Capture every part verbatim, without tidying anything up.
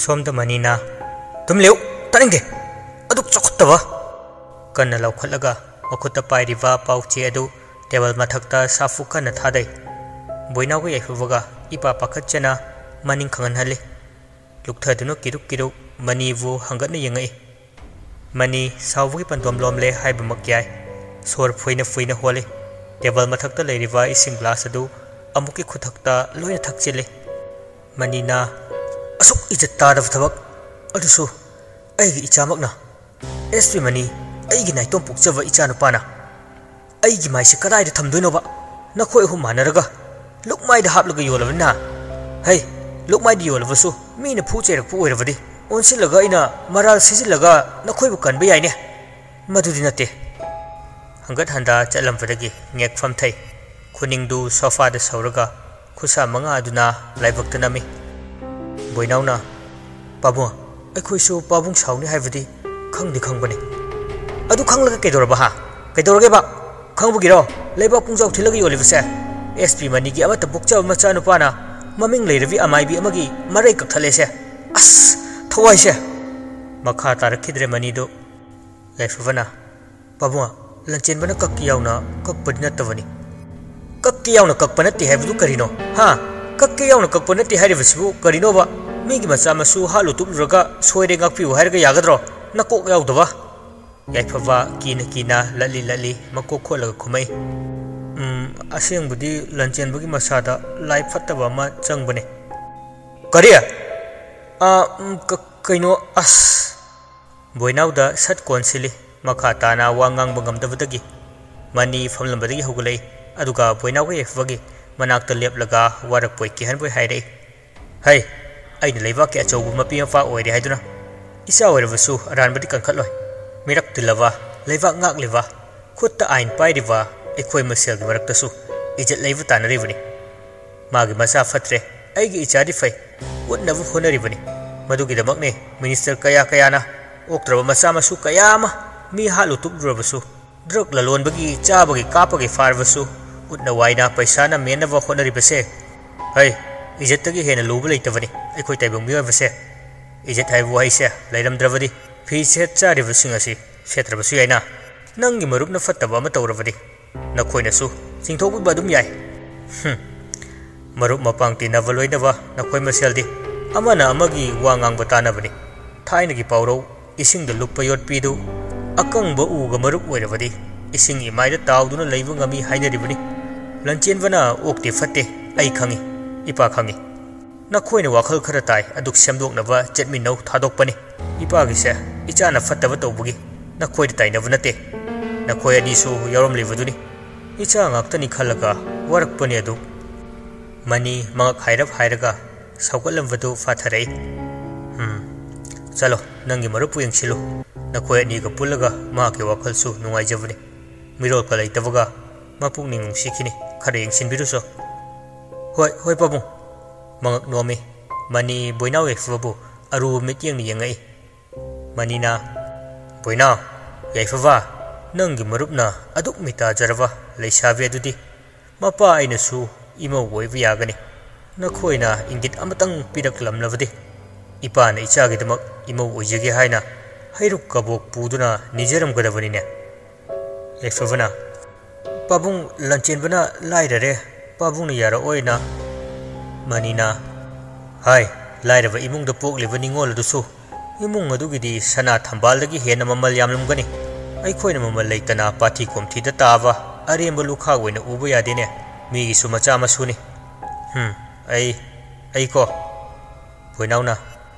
ꯁꯣꯝꯗ ꯃꯅꯤꯅ, "ꯇꯨꯝ ꯂꯩꯌꯨ, ꯇꯥꯅꯤꯡꯗꯦ, ꯑꯗꯨꯛ ꯆꯥꯎꯈꯠꯇꯕ!" ꯀꯟꯅ ꯂꯥꯎꯈꯠꯂꯒ ꯃꯈꯨꯠꯇ ꯄꯥꯏꯔꯤꯕ ꯄꯥꯎꯆꯦ ꯑꯗꯨ ꯇꯦꯕꯜ ꯃꯊꯛꯇ ꯁꯥꯐꯨ ꯀꯟꯅ ꯊꯥꯗꯩ꯫ ꯕꯣꯏꯅꯥꯎꯒ ꯌꯥꯏꯐꯕꯒ ꯏꯄꯥ ꯄꯥꯈꯠꯆꯅ ꯃꯅꯤꯡ ꯈꯪꯍꯟꯍꯜꯂꯤ꯫ ꯂꯨꯛꯊꯗꯨꯅ ꯀꯤꯔꯨꯛ ꯀꯤꯔꯨꯛ ꯃꯅꯤꯕꯨ ꯍꯪꯒꯠꯅ ꯌꯦꯡꯉꯛꯏ꯫ ꯃꯅꯤ ꯁꯥꯎꯕꯒꯤ ꯄꯟꯗꯣꯝ ꯂꯣꯝꯂꯦ ꯍꯥꯏꯕꯃꯛ ꯌꯥꯏ꯫ ꯁꯣꯔ ꯐꯨꯏꯅ ꯐꯨꯏꯅ ꯍꯣꯜꯂꯤ꯫ ꯇꯦꯕꯜ ꯃꯊꯛꯇ ꯂꯩꯔꯤꯕ ꯏꯁꯤꯡ ꯒ꯭ꯂꯥꯁ ꯑꯗꯨ ꯑꯃꯨꯛꯀꯤ ꯈꯨꯊꯛꯇ ꯂꯣꯏꯅ ꯊꯛꯆꯤꯜꯂꯤ꯫ ꯃꯅꯤꯅ, "ꯑꯁꯨꯛ ꯏꯖꯠ ꯇꯥꯗꯕ ꯊꯕꯛ, ꯑꯗꯨꯁꯨ ꯑꯩꯒꯤ ꯏꯆꯥꯃꯛꯅ꯫ ꯑꯦꯁ ꯄꯤ ꯃꯅꯤ, ꯑꯩꯒꯤ ꯅꯥꯏꯇꯣꯝ ꯄꯣꯛꯆꯕ ꯏꯆꯥꯅꯨꯄꯥꯅ ꯑꯩꯒꯤ ꯃꯥꯏꯁꯦ ꯀꯗꯥꯏꯗ ꯊꯝꯗꯣꯏꯅꯣꯕ? ꯅꯈꯣꯏ ꯑꯍꯨꯝ ꯃꯥꯟꯅꯔꯒ ꯂꯨꯛꯃꯥꯏꯗ ꯍꯥꯞꯂꯒ ꯌꯣꯜꯂꯕꯅꯤꯅ꯫ ꯍꯩ, ꯂꯨꯛꯃꯥꯏꯗ ꯌꯣꯜꯂꯕꯁꯨ ꯃꯤꯅ ꯐꯨ ꯆꯩꯔꯛꯄ ꯑꯣꯏꯔꯕꯗꯤ ꯑꯣꯟꯁꯤꯜꯂꯒ ꯑꯩꯅ ꯃꯔꯥꯜ ꯁꯤꯖꯤꯜꯂꯒ ꯅꯈꯣꯏꯕꯨ ꯀꯟꯕ ꯌꯥꯏꯅꯦ꯫ ꯃꯗꯨꯗꯤ ꯅꯠꯇꯦ꯫" ꯍꯪꯒꯠ ꯍꯟꯗ ꯆꯠꯂꯝꯕꯗꯒꯤ ꯉꯦꯛ ꯐꯝꯊꯩ꯫ ꯈꯨꯅꯤꯡꯗꯨ ꯁꯣꯐꯥꯗ ꯁꯧꯔꯒ ꯈꯨꯠꯁꯥ ꯃꯉꯥ ꯑꯗꯨꯅ ꯂꯥꯏꯕꯛꯇ ꯅꯝꯃꯤ꯫ ꯕꯣꯏꯅꯥꯎꯅ, "ꯄꯥꯕꯨꯡ, ꯑꯩꯈꯣꯏꯁꯨ ꯄꯥꯕꯨꯡ ꯁꯥꯎꯅꯤ ꯍꯥꯏꯕꯗꯤ ꯈꯪꯗꯤ ꯈꯪꯕꯅꯤ꯫ ꯑꯗꯨ ꯈꯪꯂꯒ ꯀꯩꯗꯧꯔꯕ, ꯍꯥ? ꯀꯩꯗꯧꯔꯒꯦꯕ? ꯈꯪꯕꯒꯤꯔꯣ ꯂꯩꯕꯥꯛ ꯄꯨꯡꯖꯥꯎ ꯊꯤꯜꯂꯒ ꯌꯣꯜꯂꯤꯕꯁꯦ? ꯑꯦꯁ ꯄꯤ ꯃꯅꯤꯒꯤ ꯑꯃꯠꯇ ꯄꯣꯛꯆꯕ ꯃꯆꯥꯅꯨꯄꯥꯅ ꯃꯃꯤꯡ ꯂꯩꯔꯕꯤ ꯑꯃꯥꯏꯕꯤ ꯑꯃꯒꯤ ꯃꯔꯩ ꯀꯛꯊꯠꯂꯦꯁꯦ꯫ ꯑꯁ, ꯊꯋꯥꯏꯁꯦ!" ꯃꯈꯥ ꯇꯥꯔꯛꯈꯤꯗ꯭ꯔꯦ ꯃꯅꯤꯗꯨ꯫ ꯌꯥꯏꯐꯕꯅ, "ꯄꯥꯕꯨꯡ, ꯂꯟꯆꯦꯟꯕꯅ ꯀꯛꯀꯦ ꯌꯥꯎꯅ ꯀꯛꯄꯗꯤ ꯅꯠꯇꯕꯅꯤ꯫" "ꯀꯛꯀꯦ ꯌꯥꯎꯅ ꯀꯛꯄ ꯅꯠꯇꯦ ꯍꯥꯏꯕꯗꯨ ꯀꯔꯤꯅꯣ, ꯍꯥ? ꯀꯛꯀꯦ ꯌꯥꯎꯅ ꯀꯛꯄ ꯅꯠꯇꯦ ꯍꯥꯏꯔꯤꯕꯁꯤꯕꯨ ꯀꯔꯤꯅꯣꯕ? ꯃꯤꯒꯤ ꯃꯆꯥ ꯃꯁꯨ ꯍꯥꯠꯂꯨ ꯇꯨꯞꯂꯨꯔꯒ ꯁꯣꯏꯔꯦ ꯉꯥꯛꯄꯤꯌꯨ ꯍꯥꯏꯔꯒ ꯌꯥꯒꯗ꯭ꯔꯣ? ꯅꯀꯣꯛ ꯌꯥꯎꯗꯕ!" ꯌꯥꯏꯐꯕ ꯀꯤꯅ ꯀꯤꯅ ꯂꯠꯂꯤ ꯂꯠꯂꯤ ꯃꯀꯣꯛ ꯈꯣꯠꯂꯒ ꯈꯨꯝꯃꯛꯏ꯫ "ꯎꯝ, ꯑꯁꯦꯡꯕꯗꯤ ꯂꯟꯆꯦꯟꯕꯒꯤ ꯃꯁꯥꯗ ꯂꯥꯏ ꯐꯠꯇꯕ ꯑꯃ ꯆꯪꯕꯅꯦ꯫" "ꯀꯔꯤ? ꯑ, ꯎꯝ, ꯀ-, ꯀꯩꯅꯣ, ꯑꯁ!" ꯕꯣꯏꯅꯥꯎꯗ ꯁꯠ ꯀꯣꯟꯁꯤꯜꯂꯤ꯫ ꯃꯈꯥ ꯇꯥꯅ ꯋꯥ ꯉꯥꯡꯕ ꯉꯝꯗꯕꯗꯒꯤ ꯃꯅꯤ ꯐꯝꯂꯝꯕꯗꯒꯤ ꯍꯧꯒꯠꯂꯛꯏ꯫ ꯑꯗꯨꯒ ꯕꯣꯏꯅꯥꯎꯒ ꯌꯥꯏꯐꯕꯒꯤ ꯃꯅꯥꯛꯇ ꯂꯦꯞꯂꯒ ꯋꯥꯔꯛꯄꯣꯏ ꯀꯤꯍꯟꯕꯣꯏ ꯍꯥꯏꯔꯛꯏ, "ꯍꯩ, ꯑꯩꯅ ꯂꯩꯕꯥꯛꯀꯤ ꯑꯆꯧꯕ ꯃꯄꯤ ꯃꯄꯥ ꯑꯣꯏꯔꯦ ꯍꯥꯏꯗꯨꯅ ꯏꯆꯥ ꯑꯣꯏꯔꯕꯁꯨ ꯑꯔꯥꯟꯕꯗꯤ ꯀꯟꯈꯠꯂꯣꯏ꯫ ꯃꯤꯔꯛ ꯇꯤꯜꯂꯕ, ꯂꯩꯕꯥꯛ ꯉꯥꯛꯂꯤꯕ, ꯈꯨꯠꯇ ꯑꯥꯏꯟ ꯄꯥꯏꯔꯤꯕ ꯑꯩꯈꯣꯏ ꯃꯁꯦꯜꯒꯤ ꯃꯔꯛꯇꯁꯨ ꯏꯖꯠ ꯂꯩꯕ ꯇꯥꯟꯅꯔꯤꯕꯅꯤ꯫ ꯃꯥꯒꯤ ꯃꯆꯥ ꯐꯠꯇ꯭ꯔꯦ, ꯑꯩꯒꯤ ꯏꯆꯥꯗꯤ ꯐꯩ, ꯎꯠꯅꯕ ꯍꯣꯠꯅꯔꯤꯕꯅꯤ꯫ ꯃꯗꯨꯒꯤꯗꯃꯛꯅꯦ ꯃꯤꯅꯤꯁꯇꯔ ꯀꯌꯥ ꯀꯌꯥꯅ ꯑꯣꯛꯇ꯭ꯔꯕ ꯃꯆꯥ ꯃꯁꯨ ꯀꯌꯥ ꯑꯃ ꯃꯤ ꯍꯥꯠꯂꯨ ꯇꯨꯞꯂꯨꯔꯕꯁꯨ, ꯗ꯭ꯔꯒ ꯂꯂꯣꯟꯕꯒꯤ, ꯆꯥꯕꯒꯤ, ꯀꯥꯞꯄꯒꯤ ꯐꯥꯔꯕꯁꯨ ꯎꯠꯅ ꯋꯥꯏꯅ ꯄꯩꯁꯥꯅ ꯃꯦꯟꯅꯕ ꯍꯣꯠꯅꯔꯤꯕꯁꯦ꯫ ꯍꯩ, ꯏꯖꯠꯇꯒꯤ ꯍꯦꯟꯅ ꯂꯨꯕ ꯂꯩꯇꯕꯅꯤ ꯑꯩꯈꯣꯏ ꯇꯥꯏꯕꯪ ꯃꯤꯑꯣꯏꯕꯁꯦ꯫ ꯏꯖꯠ ꯍꯥꯏꯕ ꯋꯥꯍꯩꯁꯦ ꯂꯩꯔꯝꯗ꯭ꯔꯕꯗꯤ ꯐꯤ ꯁꯦꯠ ꯆꯥꯔꯤꯕꯁꯤꯡ ꯑꯁꯤ ꯁꯦꯠꯇ꯭ꯔꯕꯁꯨ ꯌꯥꯏꯅ꯫ ꯅꯪꯒꯤ ꯃꯔꯨꯞꯅ ꯐꯠꯇꯕ ꯑꯃ ꯇꯧꯔꯕꯗꯤ ꯅꯈꯣꯏꯅꯁꯨ ꯆꯤꯡꯊꯣꯛꯄꯤꯕ ꯑꯗꯨꯝ ꯌꯥꯏ꯫ ꯍꯨꯝ꯫ ꯃꯔꯨꯞ ꯃꯄꯥꯡ ꯇꯤꯟꯅꯕ ꯂꯣꯏꯅꯕ ꯅꯈꯣꯏ ꯃꯁꯦꯜꯗꯤ ꯑꯃꯅ ꯑꯃꯒꯤ ꯋꯥ ꯉꯥꯡꯕ ꯇꯥꯅꯕꯅꯤ꯫ ꯊꯥꯏꯅꯒꯤ ꯄꯥꯎꯔꯧ "ꯏꯁꯤꯡꯗ ꯂꯨꯞꯄ ꯌꯣꯠꯄꯤꯗꯨ ꯑꯀꯪꯕ ꯎꯒ ꯃꯔꯨꯞ ꯑꯣꯏꯔꯕꯗꯤ ꯏꯁꯤꯡ ꯏꯃꯥꯏꯗ ꯇꯥꯎꯗꯨꯅ ꯂꯩꯕ ꯉꯝꯃꯤ" ꯍꯥꯏꯅꯔꯤꯕꯅꯤ꯫ ꯂꯟꯆꯦꯟꯕꯅ "ꯑꯣꯛꯇꯦ ꯐꯠꯇꯦ, ꯑꯩ ꯈꯪꯏ, ꯏꯄꯥ ꯈꯪꯏ꯫ ꯅꯈꯣꯏꯅ ꯋꯥꯈꯜ ꯈꯔ ꯇꯥꯏ, ꯑꯗꯨꯛ ꯁꯦꯝꯗꯣꯛꯅꯕ ꯆꯠꯃꯤꯟꯅꯧ" ꯊꯥꯗꯣꯛꯄꯅꯤ꯫ ꯏꯄꯥꯒꯤꯁꯦ ꯏꯆꯥꯅ ꯐꯠꯇꯕ ꯇꯧꯕꯒꯤ ꯅꯈꯣꯏꯗ ꯇꯥꯏꯅꯕ ꯅꯠꯇꯦ꯫ ꯅꯈꯣꯏ ꯑꯅꯤꯁꯨ ꯌꯥꯎꯔꯝꯂꯤꯕꯗꯨꯅꯤ꯫ ꯏꯆꯥ ꯉꯥꯛꯇꯅꯤ ꯈꯜꯂꯒ ꯋꯥꯔꯛꯄꯅꯤ ꯑꯗꯨ꯫ ꯃꯅꯤ ꯃꯉꯛ ꯍꯥꯏꯔꯞ ꯍꯥꯏꯔꯒ ꯁꯧꯒꯠꯂꯝꯕꯗꯨ ꯐꯥꯊꯔꯛꯏ꯫ "ꯎꯝ, ꯆꯠꯂꯣ, ꯅꯪꯒꯤ ꯃꯔꯨꯞꯄꯨ ꯌꯦꯡꯁꯤꯜꯂꯨ꯫ ꯅꯈꯣꯏ ꯑꯅꯤꯒ ꯄꯨꯜꯂꯒ ꯃꯍꯥꯛꯀꯤ ꯋꯥꯈꯜꯁꯨ ꯅꯨꯡꯉꯥꯏꯖꯕꯅꯤ꯫ ꯃꯤꯔꯣꯜꯒ ꯂꯩꯇꯕꯒ ꯃꯄꯨꯛꯅꯤꯡ ꯅꯨꯡꯁꯤꯈꯤꯅꯤ꯫ ꯈꯔ ꯌꯦꯡꯁꯤꯟꯕꯤꯔꯨꯆꯣ꯫" "ꯍꯣꯏ, ꯍꯣꯏ ꯄꯥꯕꯨꯡ꯫" ꯃꯉꯛ ꯅꯣꯝꯃꯤ꯫ ꯃꯅꯤ ꯕꯣꯏꯅꯥꯎ ꯌꯥꯏꯐꯕꯕꯨ ꯑꯔꯨꯕ ꯃꯤꯠꯌꯦꯡꯅ ꯌꯦꯡꯉꯛꯏ꯫ ꯃꯅꯤꯅ, "ꯕꯣꯏꯅꯥꯎ, ꯌꯥꯏꯐꯕ, ꯅꯪꯒꯤ ꯃꯔꯨꯞꯅ ꯑꯗꯨꯛ ꯃꯤꯇꯥꯖꯔꯕ ꯂꯩꯁꯥꯕꯤ ꯑꯗꯨꯗꯤ ꯃꯄꯥ ꯑꯩꯅꯁꯨ ꯏꯃꯧ ꯑꯣꯏꯕ ꯌꯥꯒꯅꯤ꯫ ꯅꯈꯣꯏꯅ ꯏꯪꯒꯤꯠ ꯑꯃꯇꯪ ꯄꯤꯔꯛꯂꯝꯂꯕꯗꯤ ꯏꯄꯥꯅ ꯏꯆꯥꯒꯤꯗꯃꯛ ꯏꯃꯧ ꯑꯣꯏꯖꯒꯦ ꯍꯥꯏꯅ ꯍꯩꯔꯨꯛ ꯀꯕꯣꯛ ꯄꯨꯗꯨꯅ ꯅꯤꯖꯔꯝꯒꯗꯕꯅꯤꯅꯦ꯫" ꯌꯥꯏꯐꯕꯅ, "ꯄꯥꯕꯨꯡ, ꯂꯟꯆꯦꯟꯕꯅ ꯂꯥꯏꯔꯔꯦ, ꯄꯥꯕꯨꯡꯅ ꯌꯥꯔꯛꯑꯣꯏꯅ꯫" ꯃꯅꯤꯅ, "ꯍꯥꯏ, ꯂꯥꯏꯔꯕ ꯏꯃꯨꯡꯗ ꯄꯣꯛꯂꯤꯕ ꯅꯤꯉꯣꯜ ꯑꯗꯨꯁꯨ ꯏꯃꯨꯡ ꯑꯗꯨꯒꯤꯗꯤ ꯁꯅꯥ ꯊꯝꯕꯥꯜꯗꯒꯤ ꯍꯦꯟꯅ ꯃꯃꯜ ꯌꯥꯝꯂꯝꯒꯅꯤ꯫ ꯑꯩꯈꯣꯏꯅ ꯃꯃꯜ ꯂꯩꯇꯅ ꯄꯥꯊꯤ ꯀꯣꯝꯊꯤꯗ ꯇꯥꯕ ꯑꯔꯦꯝꯕ ꯂꯨꯈꯥꯛ ꯑꯣꯏꯅ ꯎꯕ ꯌꯥꯗꯦꯅꯦ꯫ ꯃꯤꯒꯤꯁꯨ ꯃꯆꯥ ꯃꯁꯨꯅꯤ꯫" "ꯍꯨꯝ, ꯑꯩ, ꯑꯩꯀꯣ꯫" ꯕꯣꯏꯅꯥꯎꯅ,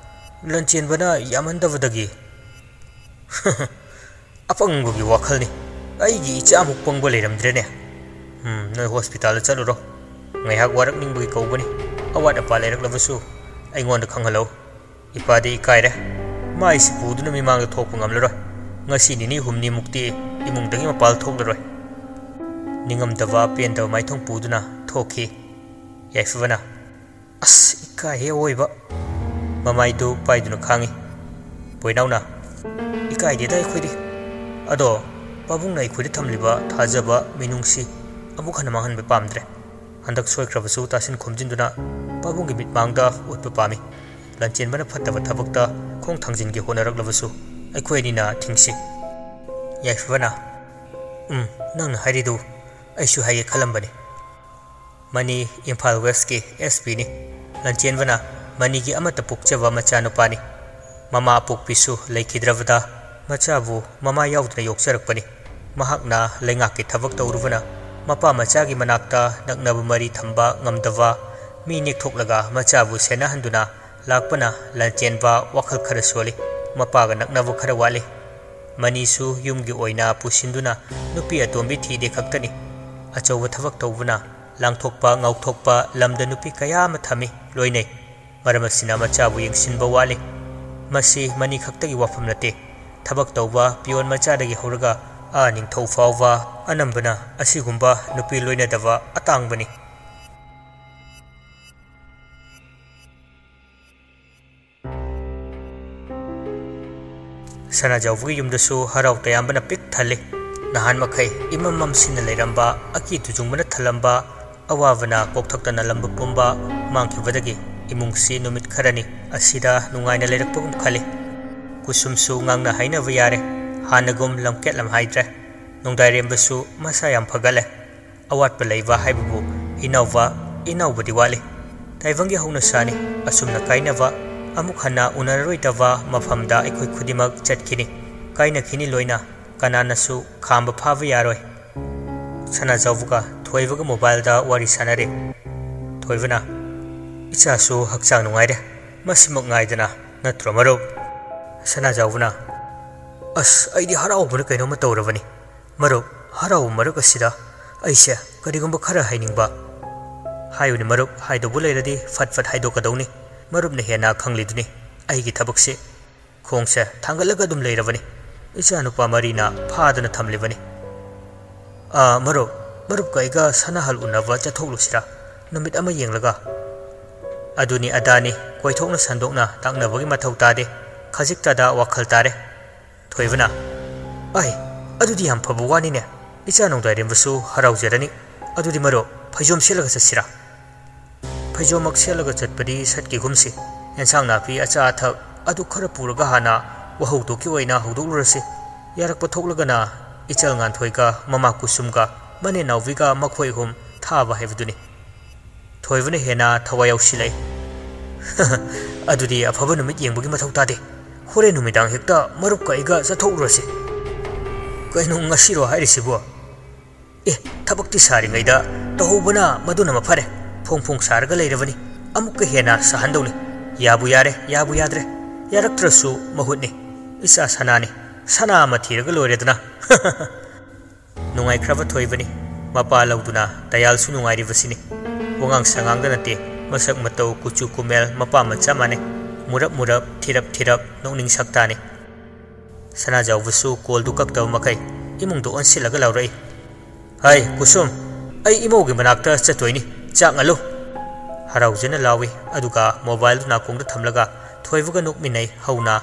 "ꯂꯟꯆꯦꯟꯕꯅ ꯌꯥꯝꯃꯟꯗꯕꯗꯒꯤ꯫" "ꯑꯄꯪꯕꯒꯤ ꯋꯥꯈꯜꯅꯤ꯫ ꯑꯩꯒꯤ ꯏꯆꯥꯃꯨꯛ ꯄꯪꯕ ꯂꯩꯔꯝꯗ꯭ꯔꯦꯅꯦ꯫ ꯎꯝ, ꯅꯣꯏ ꯍꯣꯁꯄꯤꯇꯥꯜꯗ ꯆꯠꯂꯨꯔꯣ꯫ ꯉꯥꯏꯍꯥꯛ ꯋꯥꯔꯛꯅꯤꯡꯕꯒꯤ ꯀꯧꯕꯅꯤ꯫ ꯑꯋꯥꯠ ꯑꯄꯥ ꯂꯩꯔꯛꯂꯕꯁꯨ ꯑꯩꯉꯣꯟꯗ ꯈꯪꯍꯜꯂꯧ꯫ ꯏꯄꯥꯗꯤ ꯏꯀꯥꯏꯔꯦ꯫ ꯃꯥꯏꯁꯤ ꯄꯨꯗꯨꯅ ꯃꯤꯃꯥꯡꯗ ꯊꯣꯛꯄ ꯉꯝꯂꯔꯣꯏ꯫ ꯉꯁꯤ ꯅꯤꯅꯤ ꯍꯨꯝꯅꯤꯃꯨꯛꯇꯤ ꯏꯃꯨꯡꯗꯒꯤ ꯃꯄꯥꯜ ꯊꯣꯛꯂꯔꯣꯏ꯫" ꯅꯤꯡꯉꯝꯗꯕ ꯄꯦꯟꯗꯕ ꯃꯥꯏꯊꯣꯡ ꯄꯨꯗꯨꯅ ꯊꯣꯛꯈꯤ꯫ ꯌꯥꯏꯐꯕꯅ, "ꯑꯁ, ꯏꯀꯥꯏꯍꯦ ꯑꯑꯣꯏꯕ꯫" ꯃꯃꯥꯏꯗꯨ ꯄꯥꯏꯗꯨꯅ ꯈꯥꯡꯉꯤ꯫ ꯕꯣꯏꯅꯥꯎꯅ, "ꯏꯀꯥꯏꯗꯦꯗ ꯑꯩꯈꯣꯏꯗꯤ꯫ ꯑꯗꯣ ꯄꯥꯕꯨꯡꯅ ꯑꯩꯈꯣꯏꯗ ꯊꯝꯂꯤꯕ ꯊꯥꯖꯕ ꯃꯤꯅꯨꯡꯁꯤ ꯑꯃꯨꯛ ꯍꯟꯅ ꯃꯥꯡꯍꯟꯕ ꯄꯥꯝꯗ꯭ꯔꯦ꯫ ꯍꯟꯗꯛ ꯁꯣꯏꯈ꯭ꯔꯕꯁꯨ ꯇꯥꯁꯤꯟ ꯈꯣꯝꯖꯤꯟꯗꯨꯅ ꯄꯥꯕꯨꯡꯒꯤ ꯃꯤꯠꯃꯥꯡꯗ ꯎꯠꯄ ꯄꯥꯝꯃꯤ꯫" ꯂꯥꯟꯆꯦꯟꯕꯅ ꯐꯠꯇꯕ ꯊꯕꯛꯇ ꯈꯣꯡ ꯊꯥꯡꯖꯤꯟꯒꯦ ꯍꯣꯠꯅꯔꯛꯂꯕꯁꯨ ꯑꯩꯈꯣꯏ ꯑꯅꯤꯅ ꯊꯤꯡꯁꯤ꯫ ꯌꯥꯏꯐꯕꯅ, "ꯎꯝ, ꯅꯪꯅ ꯍꯥꯏꯔꯤꯗꯨ ꯑꯩꯁꯨ ꯍꯥꯏꯒꯦ ꯈꯜꯂꯝꯕꯅꯤ꯫ ꯃꯅꯤ ꯏꯝꯐꯥꯜ ꯋꯦꯁꯀꯤ ꯑꯦꯁ ꯄꯤꯅꯤ꯫ ꯂꯥꯟꯆꯦꯟꯕꯅ ꯃꯅꯤꯒꯤ ꯑꯃꯠꯇ ꯄꯣꯛꯆꯕ ꯃꯆꯥꯅꯨꯄꯥꯅꯤ꯫ ꯃꯃꯥ ꯑꯄꯣꯛꯄꯤꯁꯨ ꯂꯩꯈꯤꯗ꯭ꯔꯕꯗ ꯃꯆꯥꯕꯨ ꯃꯃꯥ ꯌꯥꯎꯗꯅ ꯌꯣꯛꯆꯔꯛꯄꯅꯤ꯫ ꯃꯍꯥꯛꯅ ꯂꯩꯉꯥꯛꯀꯤ ꯊꯕꯛ ꯇꯧꯔꯨꯕꯅ ꯃꯄꯥ ꯃꯆꯥꯒꯤ ꯃꯅꯥꯛꯇ ꯅꯛꯅꯕ ꯃꯔꯤ ꯊꯝꯕ ꯉꯝꯗꯕ ꯃꯤ ꯅꯦꯛꯊꯣꯛꯂꯒ ꯃꯆꯥꯕꯨ ꯁꯦꯟꯅꯍꯟꯗꯨꯅ ꯂꯥꯛꯄꯅ ꯂꯥꯟꯆꯦꯟꯕ ꯋꯥꯈꯜ ꯈꯔ ꯁꯣꯜꯂꯤ꯫ ꯃꯄꯥꯒ ꯅꯛꯅꯕ ꯈꯔ ꯋꯥꯠꯂꯤ꯫ ꯃꯅꯤꯁꯨ ꯌꯨꯝꯒꯤ ꯑꯣꯏꯅ ꯄꯨꯁꯤꯟꯗꯨꯅ ꯅꯨꯄꯤ ꯑꯇꯣꯝꯕꯤ ꯊꯤꯗꯦ ꯈꯛꯇꯅꯤ꯫ ꯑꯆꯧꯕ ꯊꯕꯛ ꯇꯧꯕꯅ ꯂꯥꯡꯊꯣꯛꯄ ꯉꯥꯎꯊꯣꯛꯄ ꯂꯝꯗ ꯅꯨꯄꯤ ꯀꯌꯥ ꯑꯃ ꯊꯝꯃꯤ, ꯂꯣꯏꯅꯩ꯫ ꯃꯔꯝ ꯑꯁꯤꯅ ꯃꯆꯥꯕꯨ ꯌꯦꯡꯁꯤꯟꯕ ꯋꯥꯠꯂꯤ꯫ ꯃꯁꯤ ꯃꯅꯤ ꯈꯛꯇꯒꯤ ꯋꯥꯐꯝ ꯅꯠꯇꯦ꯫ ꯊꯕꯛ ꯇꯧꯕ ꯄꯤꯌꯣꯟ ꯃꯆꯥꯗꯒꯤ ꯍꯧꯔꯒ ꯑꯥ ꯅꯤꯡꯊꯧ ꯐꯥꯎꯕ ꯑꯅꯝꯕꯅ ꯑꯁꯤꯒꯨꯝꯕ ꯅꯨꯄꯤ ꯂꯣꯏꯅꯗꯕ ꯑꯇꯥꯡꯕꯅꯤ꯫ ꯁꯅꯥꯖꯥꯎꯕꯒꯤ ꯌꯨꯝꯗꯁꯨ ꯍꯔꯥꯎ ꯇꯌꯥꯝꯕꯅ ꯄꯤꯛ ꯊꯜꯂꯤ꯫ ꯅꯍꯥꯟ ꯃꯈꯩ ꯏꯃꯝ ꯃꯝꯁꯤꯟꯅ ꯂꯩꯔꯝꯕ, ꯑꯀꯤ ꯇꯨꯖꯨꯡꯕꯅ ꯊꯜꯂꯝꯕ, ꯑꯋꯥꯕꯅ ꯀꯣꯛꯊꯛꯇ ꯅꯜꯂꯝꯕ ꯄꯨꯝꯕ ꯃꯥꯡꯈꯤꯕꯗꯒꯤ ꯏꯃꯨꯡꯁꯤ ꯅꯨꯃꯤꯠ ꯈꯔꯅꯤ ꯑꯁꯤꯗ ꯅꯨꯡꯉꯥꯏꯅ ꯂꯩꯔꯛꯄꯒꯨꯝ ꯈꯜꯂꯤ꯫ ꯀꯨꯁꯨꯝꯁꯨ ꯉꯥꯡꯅ ꯍꯥꯏꯅꯕ ꯌꯥꯔꯦ꯫ ꯍꯥꯟꯅꯒꯨꯝ ꯂꯝꯀꯦꯠ ꯂꯝꯍꯥꯏꯗ꯭ꯔꯦ꯫ ꯅꯣꯡꯗꯥꯏꯔꯦꯝꯕꯁꯨ ꯃꯁꯥ ꯌꯥꯝ ꯐꯒꯠꯂꯦ꯫ ꯑꯋꯥꯠꯄ ꯂꯩꯕ ꯍꯥꯏꯕꯕꯨ ꯏꯅꯥꯎꯕ, ꯏꯅꯥꯎꯕꯗꯤ ꯋꯥꯠꯂꯤ꯫ ꯇꯥꯏꯕꯪꯒꯤ ꯍꯧꯅꯁꯥꯅꯤ꯫ ꯑꯁꯨꯝꯅ ꯀꯥꯏꯅꯕ, ꯑꯃꯨꯛ ꯍꯟꯅ ꯎꯅꯔꯔꯣꯏꯗꯕ ꯃꯐꯝꯗ ꯑꯩꯈꯣꯏ ꯈꯨꯗꯤꯡꯃꯛ ꯆꯠꯈꯤꯅꯤ꯫ ꯀꯥꯏꯅꯈꯤꯅꯤ ꯂꯣꯏꯅ꯫ ꯀꯅꯥꯅꯁꯨ ꯈꯥꯝꯕ ꯐꯥꯕ ꯌꯥꯔꯣꯏ꯫ ꯁꯅꯥꯖꯥꯎꯕꯒ ꯊꯣꯏꯕꯒ ꯃꯣꯕꯥꯏꯜꯗ ꯋꯥꯔꯤ ꯁꯥꯟꯅꯔꯤ꯫ ꯊꯣꯏꯕꯅ, "ꯏꯆꯥꯁꯨ ꯍꯛꯆꯥꯡ ꯅꯨꯡꯉꯥꯏꯔꯦ꯫ ꯃꯁꯤꯃꯛ ꯉꯥꯏꯗꯅ ꯅꯠꯇ꯭ꯔꯣ ꯃꯔꯨꯞ?" ꯁꯅꯥꯖꯥꯎꯕꯅ, "ꯑꯁ, ꯑꯩꯗꯤ ꯍꯔꯥꯎꯕꯅ ꯀꯩꯅꯣꯝꯃ ꯇꯧꯔꯕꯅꯤ꯫ ꯃꯔꯨꯞ, ꯍꯔꯥꯎꯕ ꯃꯔꯛ ꯑꯁꯤꯗ ꯑꯩꯁꯦ ꯀꯔꯤꯒꯨꯝꯕ ꯈꯔ ꯍꯥꯏꯅꯤꯡꯕ꯫" "ꯍꯥꯏꯌꯨꯅꯦ ꯃꯔꯨꯞ, ꯍꯥꯏꯗꯧꯕ ꯂꯩꯔꯗꯤ ꯐꯠ ꯐꯠ ꯍꯥꯏꯗꯣꯛꯀꯗꯧꯅꯤ꯫ ꯃꯔꯨꯞꯅ ꯍꯦꯟꯅ ꯈꯪꯂꯤꯗꯨꯅꯤ ꯑꯩꯒꯤ ꯊꯕꯛꯁꯤ꯫ ꯈꯣꯡꯁꯦ ꯊꯥꯡꯒꯠꯂꯒ ꯑꯗꯨꯝ ꯂꯩꯔꯕꯅꯤ꯫ ꯏꯆꯥꯅꯨꯄꯥ ꯃꯔꯤꯅ ꯐꯥꯗꯅ ꯊꯝꯂꯤꯕꯅꯤ꯫ ꯑꯥ, ꯃꯔꯨꯞ, ꯃꯔꯨꯞꯀ ꯑꯩꯒ ꯁꯅꯥꯍꯜ ꯎꯅꯕ ꯆꯠꯊꯣꯛꯂꯨꯁꯤꯔꯥ? ꯅꯨꯃꯤꯠ ꯑꯃ ꯌꯦꯡꯂꯒ?" "ꯑꯗꯨꯅꯤ ꯑꯗꯥꯅꯤ, ꯀꯣꯏꯊꯣꯛꯅ ꯁꯟꯗꯣꯛꯅ ꯇꯥꯛꯅꯕꯒꯤ ꯃꯊꯧ ꯇꯥꯗꯦ꯫ ꯈꯖꯤꯛꯇꯗ ꯋꯥꯈꯜ ꯇꯥꯔꯦ꯫" ꯊꯣꯏꯕꯅ, "ꯑꯥꯏ, ꯑꯗꯨꯗꯤ ꯌꯥꯝ ꯐꯕ ꯋꯥꯅꯤꯅꯦ꯫ ꯏꯆꯥ ꯅꯣꯡꯗꯥꯏꯔꯦꯝꯕꯁꯨ ꯍꯔꯥꯎꯖꯔꯅꯤ꯫ ꯑꯗꯨꯗꯤ ꯃꯔꯨꯞ, ꯐꯩꯖꯣꯝ ꯁꯦꯠꯂꯒ ꯆꯠꯁꯤꯔꯥ?" "ꯐꯩꯖꯣꯝꯃꯛ ꯁꯦꯠꯂꯒ ꯆꯠꯄꯗꯤ ꯁꯠꯈꯤꯒꯨꯝꯁꯤ꯫ ꯑꯦꯟꯁꯥꯡ ꯅꯥꯄꯤ ꯑꯆꯥ ꯑꯊꯛ ꯑꯗꯨ ꯈꯔ ꯄꯨꯔꯒ ꯍꯥꯟꯅ ꯋꯥꯍꯧꯗꯣꯛꯀꯤ ꯑꯣꯏꯅ ꯍꯧꯗꯣꯛꯂꯨꯔꯁꯤ꯫ ꯌꯥꯔꯛꯄ ꯊꯣꯛꯂꯒꯅ ꯏꯆꯜ ꯉꯥꯟꯊꯣꯏꯒ ꯃꯃꯥ ꯀꯨꯁꯨꯝꯒ ꯃꯅꯦ ꯅꯥꯎꯕꯤꯒ ꯃꯈꯣꯏ ꯑꯍꯨꯝ ꯊꯥꯕ ꯍꯥꯏꯕꯗꯨꯅꯤ꯫ ꯊꯣꯏꯕꯅ ꯍꯦꯟꯅ ꯊꯋꯥꯏ ꯌꯥꯎꯁꯤꯜꯂꯛꯏ꯫ "ꯑꯗꯨꯗꯤ ꯑꯐꯕ ꯅꯨꯃꯤꯠ ꯌꯦꯡꯕꯒꯤ ꯃꯊꯧ ꯇꯥꯗꯦ꯫ ꯍꯣꯔꯦꯟ ꯅꯨꯃꯤꯗꯥꯡ ꯍꯦꯛꯇ ꯃꯔꯨꯞꯀ ꯑꯩꯒ ꯆꯠꯊꯣꯛꯎꯔꯁꯤ꯫" "ꯀꯩꯅꯣ ꯉꯁꯤꯔꯣ ꯍꯥꯏꯔꯤꯁꯤꯕꯣ?" "ꯑꯦ, ꯊꯕꯛꯇꯤ ꯁꯥꯔꯤꯉꯩꯗ ꯇꯧꯍꯧꯕꯅ ꯃꯗꯨꯅ ꯃꯐꯔꯦ꯫ ꯐꯣꯡ ꯐꯣꯡ ꯁꯥꯔꯒ ꯂꯩꯔꯕꯅꯤ꯫ ꯑꯃꯨꯛꯀ ꯍꯦꯟꯅ ꯁꯥꯍꯟꯗꯧꯅꯤ꯫ ꯌꯥꯕꯨ ꯌꯥꯔꯦ, ꯌꯥꯕꯨ ꯌꯥꯗ꯭ꯔꯦ꯫ ꯌꯥꯔꯛꯇ꯭ꯔꯁꯨ ꯃꯍꯨꯠꯅꯤ꯫ ꯏꯆꯥ ꯁꯅꯥꯅꯤ꯫ ꯁꯅꯥ ꯑꯃ ꯊꯤꯔꯒ ꯂꯣꯏꯔꯦꯗꯅ꯫" ꯅꯨꯡꯉꯥꯏꯈ꯭ꯔꯕ ꯊꯣꯏꯕꯅꯤ꯫ ꯃꯄꯥ ꯂꯧꯗꯨꯅ ꯇꯌꯥꯜꯁꯨ ꯅꯨꯡꯉꯥꯏꯔꯤꯕꯁꯤꯅꯤ꯫ ꯋꯥꯉꯥꯡ ꯁꯉꯥꯡꯗ ꯅꯠꯇꯦ, ꯃꯁꯛ ꯃꯇꯧ, ꯀꯨꯆꯨ ꯀꯨꯃꯦꯜ ꯃꯄꯥ ꯃꯆꯥ ꯃꯥꯟꯅꯩ꯫ ꯃꯨꯔꯞ ꯃꯨꯔꯞ, ꯊꯤꯔꯞ ꯊꯤꯔꯞ, ꯅꯣꯛꯅꯤꯡ ꯁꯛꯇꯥꯅꯤ꯫ ꯁꯅꯥꯖꯥꯎꯕꯁꯨ ꯀꯣꯜꯗꯨ ꯀꯛꯇꯕ ꯃꯈꯩ ꯏꯃꯨꯡꯗ ꯑꯣꯟꯁꯤꯜꯂꯒ ꯂꯥꯎꯔꯛꯏ, "ꯍꯥꯏ ꯀꯨꯁꯨꯝ, ꯑꯩ ꯏꯃꯧꯒꯤ ꯃꯅꯥꯛꯇ ꯆꯠꯇꯣꯏꯅꯤ, ꯆꯥꯛ ꯉꯜꯂꯨ꯫" ꯍꯔꯥꯎꯖꯅ ꯂꯥꯎꯏ, ꯑꯗꯨꯒ ꯃꯣꯕꯥꯏꯜꯗꯨ ꯅꯥꯀꯣꯡꯗ ꯊꯝꯂꯒ ꯊꯣꯏꯕꯒ ꯅꯣꯛꯃꯤꯟꯅꯩ ꯍꯧꯅ꯫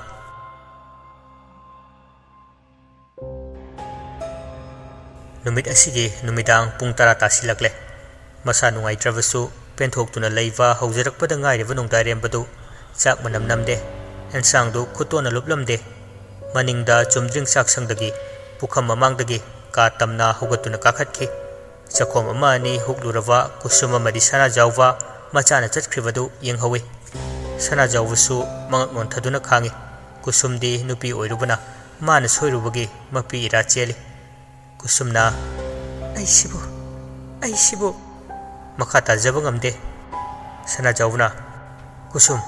ꯅꯨꯃꯤꯠ ꯑꯁꯤꯒꯤ ꯅꯨꯃꯤꯗꯥꯡ ꯄꯨꯡ ꯇꯔꯥ ꯇꯥꯁꯤꯜꯂꯛꯂꯦ꯫ ꯃꯁꯥ ꯅꯨꯡꯉꯥꯏꯇ꯭ꯔꯕꯁꯨ ꯄꯦꯟꯊꯣꯛꯇꯨꯅ ꯂꯩꯕ ꯍꯧꯖꯔꯛꯄꯗ ꯉꯥꯏꯔꯤꯕ ꯅꯣꯡꯗꯥꯏꯔꯦꯝꯕꯗꯨ ꯆꯥꯛ ꯃꯅꯝ ꯅꯝꯗꯦ, ꯑꯦꯟꯁꯥꯡꯗꯨ ꯈꯨꯠꯇꯣꯟꯅ ꯂꯨꯞꯂꯝꯗꯦ꯫ ꯃꯅꯤꯡꯗ ꯆꯨꯝꯗ꯭ꯔꯤꯡ ꯆꯥꯛꯁꯪꯗꯒꯤ ꯄꯨꯈꯝ ꯃꯃꯥꯡꯗꯒꯤ ꯀꯥ ꯇꯝꯅ ꯍꯧꯒꯠꯇꯨꯅ ꯀꯥꯈꯠꯈꯤ꯫ ꯆꯥꯛꯈꯣꯝ ꯑꯃ ꯑꯅꯤ ꯍꯨꯛꯂꯨꯔꯕ ꯀꯨꯁꯨꯝ ꯑꯃꯗꯤ ꯁꯅꯥꯖꯥꯎꯕ ꯃꯆꯥꯅ ꯆꯠꯈ꯭ꯔꯤꯕꯗꯨ ꯌꯦꯡꯍꯧꯏ꯫ ꯁꯅꯥꯖꯥꯎꯕꯁꯨ ꯃꯉꯛ ꯅꯣꯟꯊꯗꯨꯅ ꯈꯥꯡꯏ꯫ ꯀꯨꯁꯨꯝꯗꯤ ꯅꯨꯄꯤ ꯑꯣꯏꯔꯨꯕꯅ ꯃꯥꯅ ꯁꯣꯏꯔꯨꯕꯒꯤ ꯃꯄꯤ ꯏꯔꯥ ꯆꯦꯜꯂꯤ꯫ ꯀꯨꯁꯨꯝꯅ, "ꯑꯩꯁꯤꯕꯨ, ꯑꯩꯁꯤꯕꯨ!" ꯃꯈꯥ ꯇꯥꯖꯕ ꯉꯝꯗꯦ꯫ ꯁꯅꯥꯖꯥꯎꯕꯅ, "ꯀꯨꯁꯨꯝ,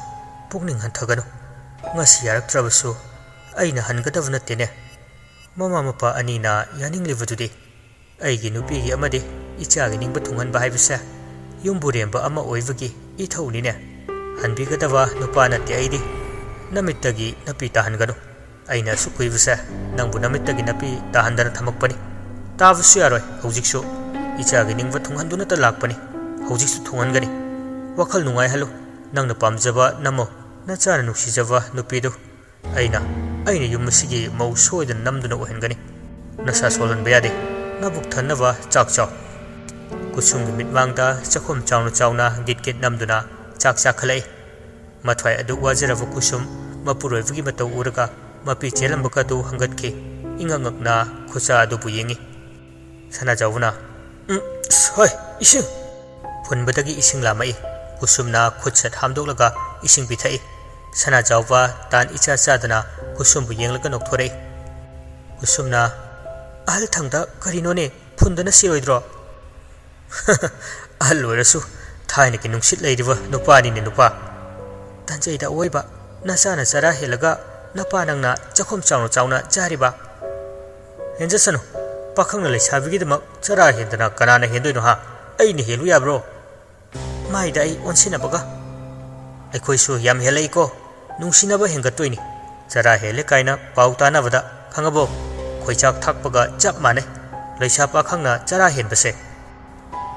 ꯄꯨꯛꯅꯤꯡ ꯍꯟꯊꯒꯅꯨ꯫ ꯉꯁꯤ ꯌꯥꯔꯛꯇ꯭ꯔꯕꯁꯨ ꯑꯩꯅ ꯍꯟꯒꯗꯕ ꯅꯠꯇꯦꯅꯦ꯫ ꯃꯃꯥ ꯃꯄꯥ ꯑꯅꯤꯅ ꯌꯥꯅꯤꯡꯂꯤꯕꯗꯨꯗꯤ ꯑꯩꯒꯤ ꯅꯨꯄꯤꯒꯤ ꯑꯃꯗꯤ ꯏꯆꯥꯒꯤ ꯅꯤꯡꯕ ꯊꯨꯡꯍꯟꯕ ꯍꯥꯏꯕꯁꯦ ꯌꯨꯝꯕꯨꯔꯦꯝꯕ ꯑꯃ ꯑꯣꯏꯕꯒꯤ ꯏꯊꯧꯅꯤꯅꯦ꯫ ꯍꯟꯕꯤꯒꯗꯕ ꯅꯨꯄꯥ ꯅꯠꯇꯦ ꯑꯩꯗꯤ꯫ ꯅꯃꯤꯠꯇꯒꯤ ꯅꯥꯄꯤ ꯇꯥꯍꯟꯒꯅꯨ꯫ ꯑꯩꯅ ꯑꯁꯨꯛ ꯀꯨꯏꯕꯁꯦ ꯅꯪꯕꯨ ꯅꯃꯤꯠꯇꯒꯤ ꯅꯥꯄꯤ ꯇꯥꯍꯟꯗꯅ ꯊꯝꯃꯛꯄꯅꯤ꯫ ꯇꯥꯕꯁꯨ ꯌꯥꯔꯣꯏ ꯍꯧꯖꯤꯛꯁꯨ꯫ ꯏꯆꯥꯒꯤ ꯅꯤꯡꯕ ꯊꯨꯡꯍꯟꯗꯨꯅꯇ ꯂꯥꯛꯄꯅꯤ꯫ ꯍꯧꯖꯤꯛꯁꯨ ꯊꯨꯡꯍꯟꯒꯅꯤ꯫ ꯋꯥꯈꯜ ꯅꯨꯡꯉꯥꯏꯍꯜꯂꯨ꯫ ꯅꯪꯅ ꯄꯥꯝꯖꯕ ꯅꯝꯃꯨ꯫ ꯅꯆꯥꯅ ꯅꯨꯡꯁꯤꯖꯕ ꯅꯨꯄꯤꯗꯨ꯫ ꯑꯩꯅ, ꯑꯩꯅ ꯌꯨꯝ ꯑꯁꯤꯒꯤ ꯃꯧ ꯁꯣꯏꯗꯅ ꯅꯝꯗꯨꯅ ꯑꯣꯏꯍꯟꯒꯅꯤ꯫ ꯅꯁꯥ ꯁꯣꯜꯍꯟꯕ ꯌꯥꯗꯦ꯫ ꯅꯕꯨꯛ ꯊꯟꯅꯕ ꯆꯥꯛ ꯆꯥꯎ꯫" ꯀꯨꯁꯨꯝꯒꯤ ꯃꯤꯠꯃꯥꯡꯗ ꯆꯥꯛꯈꯨꯝ ꯆꯥꯎꯅ ꯆꯥꯎꯅ ꯒꯤꯠ ꯒꯤꯠ ꯅꯝꯗꯨꯅ ꯆꯥꯛ ꯆꯥꯈꯠꯂꯛꯏ꯫ ꯃꯊ꯭ꯋꯥꯏ ꯑꯗꯨ ꯋꯥꯖꯔꯕ ꯀꯨꯁꯨꯝ ꯃꯄꯨꯔꯣꯏꯕꯒꯤ ꯃꯇꯧ ꯎꯔꯒ ꯃꯄꯤ ꯆꯦꯜꯂꯝꯕꯒ ꯑꯗꯨ ꯍꯪꯒꯠꯈꯤ꯫ ꯏꯉꯛ ꯉꯛꯅ ꯈꯨꯠꯁꯥ ꯑꯗꯨꯕꯨ ꯌꯦꯡꯉꯤ꯫ ꯁꯅꯥꯖꯥꯎꯕꯅ, "ꯎꯝ, ꯑꯁ, ꯍꯣꯏ, ꯏꯁꯤꯡ!" ꯐꯨꯟꯕꯗꯒꯤ ꯏꯁꯤꯡ ꯂꯥꯝꯃꯛꯏ꯫ ꯀꯨꯁꯨꯝꯅ ꯈꯨꯠꯁꯠ ꯍꯥꯝꯗꯣꯛꯂꯒ ꯏꯁꯤꯡ ꯄꯤꯊꯛꯏ꯫ ꯁꯅꯥꯖꯥꯎꯕ ꯇꯥꯟ ꯏꯆꯥ ꯆꯥꯗꯅ ꯀꯨꯁꯨꯝꯕꯨ ꯌꯦꯡꯂꯒ ꯅꯣꯛꯊꯣꯔꯛꯏ꯫ ꯀꯨꯁꯨꯝꯅ, "ꯑꯍꯜ ꯊꯪꯗ ꯀꯔꯤꯅꯣꯅꯦ? ꯐꯨꯟꯗꯅ ꯁꯤꯔꯣꯏꯗ꯭ꯔꯣ?" "ꯑꯍꯜ ꯑꯣꯏꯔꯁꯨ ꯊꯥꯏꯅꯒꯤ ꯅꯨꯡꯁꯤꯠ ꯂꯩꯔꯤꯕ ꯅꯨꯄꯥꯅꯤꯅꯦ ꯅꯨꯄꯥ꯫ ꯇꯟꯖꯩꯗ ꯑꯋꯣꯏꯕ, ꯅꯆꯥꯅ ꯆꯔꯥ ꯍꯦꯜꯂꯒ ꯅꯄꯥ ꯅꯪꯅ ꯆꯥꯛꯈꯨꯝ ꯆꯥꯎꯅ ꯆꯥꯎꯅ ꯆꯥꯔꯤꯕ꯫ ꯍꯦꯟꯖꯁꯅꯨ, ꯄꯥꯈꯪꯅ ꯂꯩꯁꯥꯕꯤꯒꯤꯗꯃꯛ ꯆꯔꯥ ꯍꯦꯟꯗꯅ ꯀꯅꯥꯅ ꯍꯦꯟꯗꯣꯏꯅꯣ ꯍꯥ? ꯑꯩꯅ ꯍꯦꯜꯂꯨ ꯌꯥꯕ꯭ꯔꯣ?" ꯃꯥꯏꯗ ꯑꯩ ꯑꯣꯟꯁꯤꯟꯅꯕꯒ꯫ "ꯑꯩꯈꯣꯏꯁꯨ ꯌꯥꯝ ꯍꯦꯜꯂꯛꯏꯀꯣ, ꯅꯨꯡꯁꯤꯅꯕ ꯍꯦꯟꯒꯠꯇꯣꯏꯅꯤ꯫ ꯆꯔꯥ ꯍꯦꯜꯂꯦ ꯀꯥꯏꯅ ꯄꯥꯎ ꯇꯥꯅꯕꯗ, ꯈꯪꯉꯕꯣ? ꯈꯣꯏꯆꯥꯛ ꯊꯥꯛꯄꯒ ꯆꯞ ꯃꯥꯟꯅꯩ, ꯂꯩꯁꯥ ꯄꯥꯈꯪꯅ ꯆꯔꯥ ꯍꯦꯟꯕꯁꯦ꯫"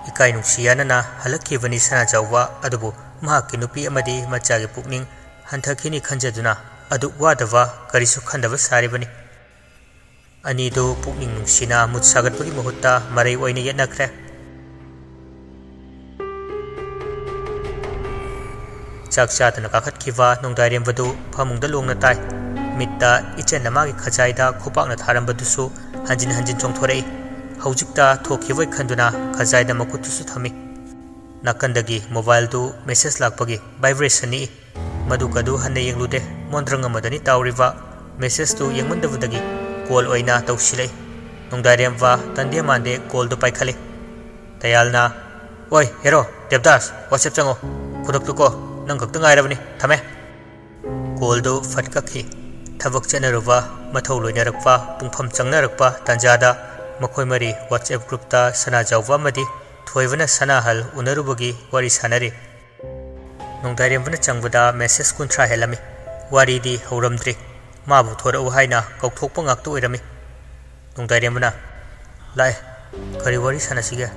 ꯏꯀꯥꯏ ꯅꯨꯡꯁꯤ ꯌꯥꯅꯅ ꯍꯜꯂꯛꯈꯤꯕꯅꯤ ꯁꯅꯥꯖꯥꯎꯕ꯫ ꯑꯗꯨꯕꯨ ꯃꯍꯥꯛꯀꯤ ꯅꯨꯄꯤ ꯑꯃꯗꯤ ꯃꯆꯥꯒꯤ ꯄꯨꯛꯅꯤꯡ ꯍꯟꯊꯈꯤꯅꯤ ꯈꯟꯖꯗꯨꯅ ꯑꯗꯨꯛ ꯋꯥꯗꯕ ꯀꯔꯤꯁꯨ ꯈꯟꯗꯕ ꯁꯥꯔꯤꯕꯅꯤ꯫ ꯑꯅꯤꯗꯨ ꯄꯨꯛꯅꯤꯡ ꯅꯨꯡꯁꯤꯅ ꯃꯨꯠ ꯁꯥꯒꯠꯄꯒꯤ ꯃꯍꯨꯠꯇ ꯃꯔꯩ ꯑꯣꯏꯅ ꯌꯦꯠꯅꯈ꯭ꯔꯦ꯫ ꯆꯥꯛ ꯆꯥꯗꯅ ꯀꯥꯈꯠꯈꯤꯕ ꯅꯣꯡꯗꯥꯏꯔꯦꯝꯕꯗꯨ ꯐꯃꯨꯡꯗ ꯂꯣꯡꯅ ꯇꯥꯏ꯫ ꯃꯤꯠꯇ ꯏꯆꯟꯅ ꯃꯥꯒꯤ ꯈꯖꯥꯏꯗ ꯈꯨꯄꯥꯛꯅ ꯊꯥꯔꯝꯕꯗꯨꯁꯨ ꯍꯟꯖꯤꯟ ꯍꯟꯖꯤꯟ ꯆꯣꯡꯊꯣꯔꯛꯏ꯫ ꯍꯧꯖꯤꯛꯇ ꯊꯣꯛꯈꯤꯕꯣꯏ ꯈꯟꯗꯨꯅ ꯈꯖꯥꯏꯗ ꯃꯈꯨꯠꯇꯨꯁꯨ ꯊꯝꯃꯤ꯫ ꯅꯥꯀꯟꯗꯒꯤ ꯃꯣꯕꯥꯏꯜꯗꯨ ꯃꯦꯁꯦꯖ ꯂꯥꯛꯄꯒꯤ ꯚꯥꯏꯕ꯭ꯔꯦꯁꯟ ꯅꯤꯛꯏ꯫ ꯃꯗꯨ ꯀꯗꯨ ꯍꯟꯅ ꯌꯦꯡꯂꯨꯗꯦ꯫ ꯃꯣꯟꯗ꯭ꯔꯪ ꯑꯃꯗꯅꯤ ꯇꯥꯎꯔꯤꯕ꯫ ꯃꯦꯁꯦꯖꯇꯨ ꯌꯦꯡꯃꯟꯗꯕꯗꯒꯤ ꯀꯣꯜ ꯑꯣꯏꯅ ꯇꯧꯁꯤꯜꯂꯛꯏ꯫ ꯅꯣꯡꯗꯥꯏꯔꯦꯝꯕ ꯇꯟꯗꯦ ꯃꯥꯟꯗꯦ ꯀꯣꯜꯗꯨ ꯄꯥꯏꯈꯠꯂꯤ꯫ ꯇꯌꯥꯜꯅ, "ꯑꯣꯏ ꯍꯦꯔꯣ, ꯗꯦꯕꯗꯥꯁ, ꯋꯥꯆꯦꯞ ꯆꯪꯉꯣ꯫ ꯈꯨꯗꯛꯇꯨꯀꯣ, ꯅꯪ ꯈꯛꯇ ꯉꯥꯏꯔꯕꯅꯤ꯫ ꯊꯝꯃꯦ꯫" ꯀꯣꯜꯗꯨ ꯐꯠ ꯀꯛꯈꯤ꯫ ꯊꯕꯛ ꯆꯠꯅꯔꯨꯕ, ꯃꯊꯧ ꯂꯣꯏꯅꯔꯛꯄ, ꯄꯨꯡꯐꯝ ꯆꯪꯅꯔꯛꯄ ꯇꯥꯟꯖꯥꯗ ꯃꯈꯣꯏ ꯃꯔꯤ ꯋꯥꯆꯦꯞ ꯒ꯭ꯔꯨꯞꯇ ꯁꯅꯥꯖꯥꯎꯕ ꯑꯃꯗꯤ ꯊꯣꯏꯕꯅ ꯁꯅꯥꯍꯜ ꯎꯅꯔꯨꯕꯒꯤ ꯋꯥꯔꯤ ꯁꯥꯟꯅꯔꯤ꯫ ꯅꯣꯡꯗꯥꯏꯔꯦꯝꯕꯅ ꯆꯪꯕꯗ ꯃꯦꯁꯦꯖ ꯀꯨꯟꯊ꯭ꯔꯥ ꯍꯦꯜꯂꯝꯃꯤ꯫ ꯋꯥꯔꯤꯗꯤ ꯍꯧꯔꯝꯗ꯭ꯔꯤ꯫ ꯃꯥꯕꯨ ꯊꯣꯔꯛꯎ ꯍꯥꯏꯅ ꯀꯧꯊꯣꯛꯄ ꯉꯥꯛꯇ ꯑꯣꯏꯔꯝꯃꯤ꯫ ꯅꯣꯡꯗꯥꯏꯔꯦꯝꯕꯅ, "ꯂꯥꯛꯑꯦ꯫ ꯀꯔꯤ ꯋꯥꯔꯤ ꯁꯥꯟꯅꯁꯤꯒꯦ?"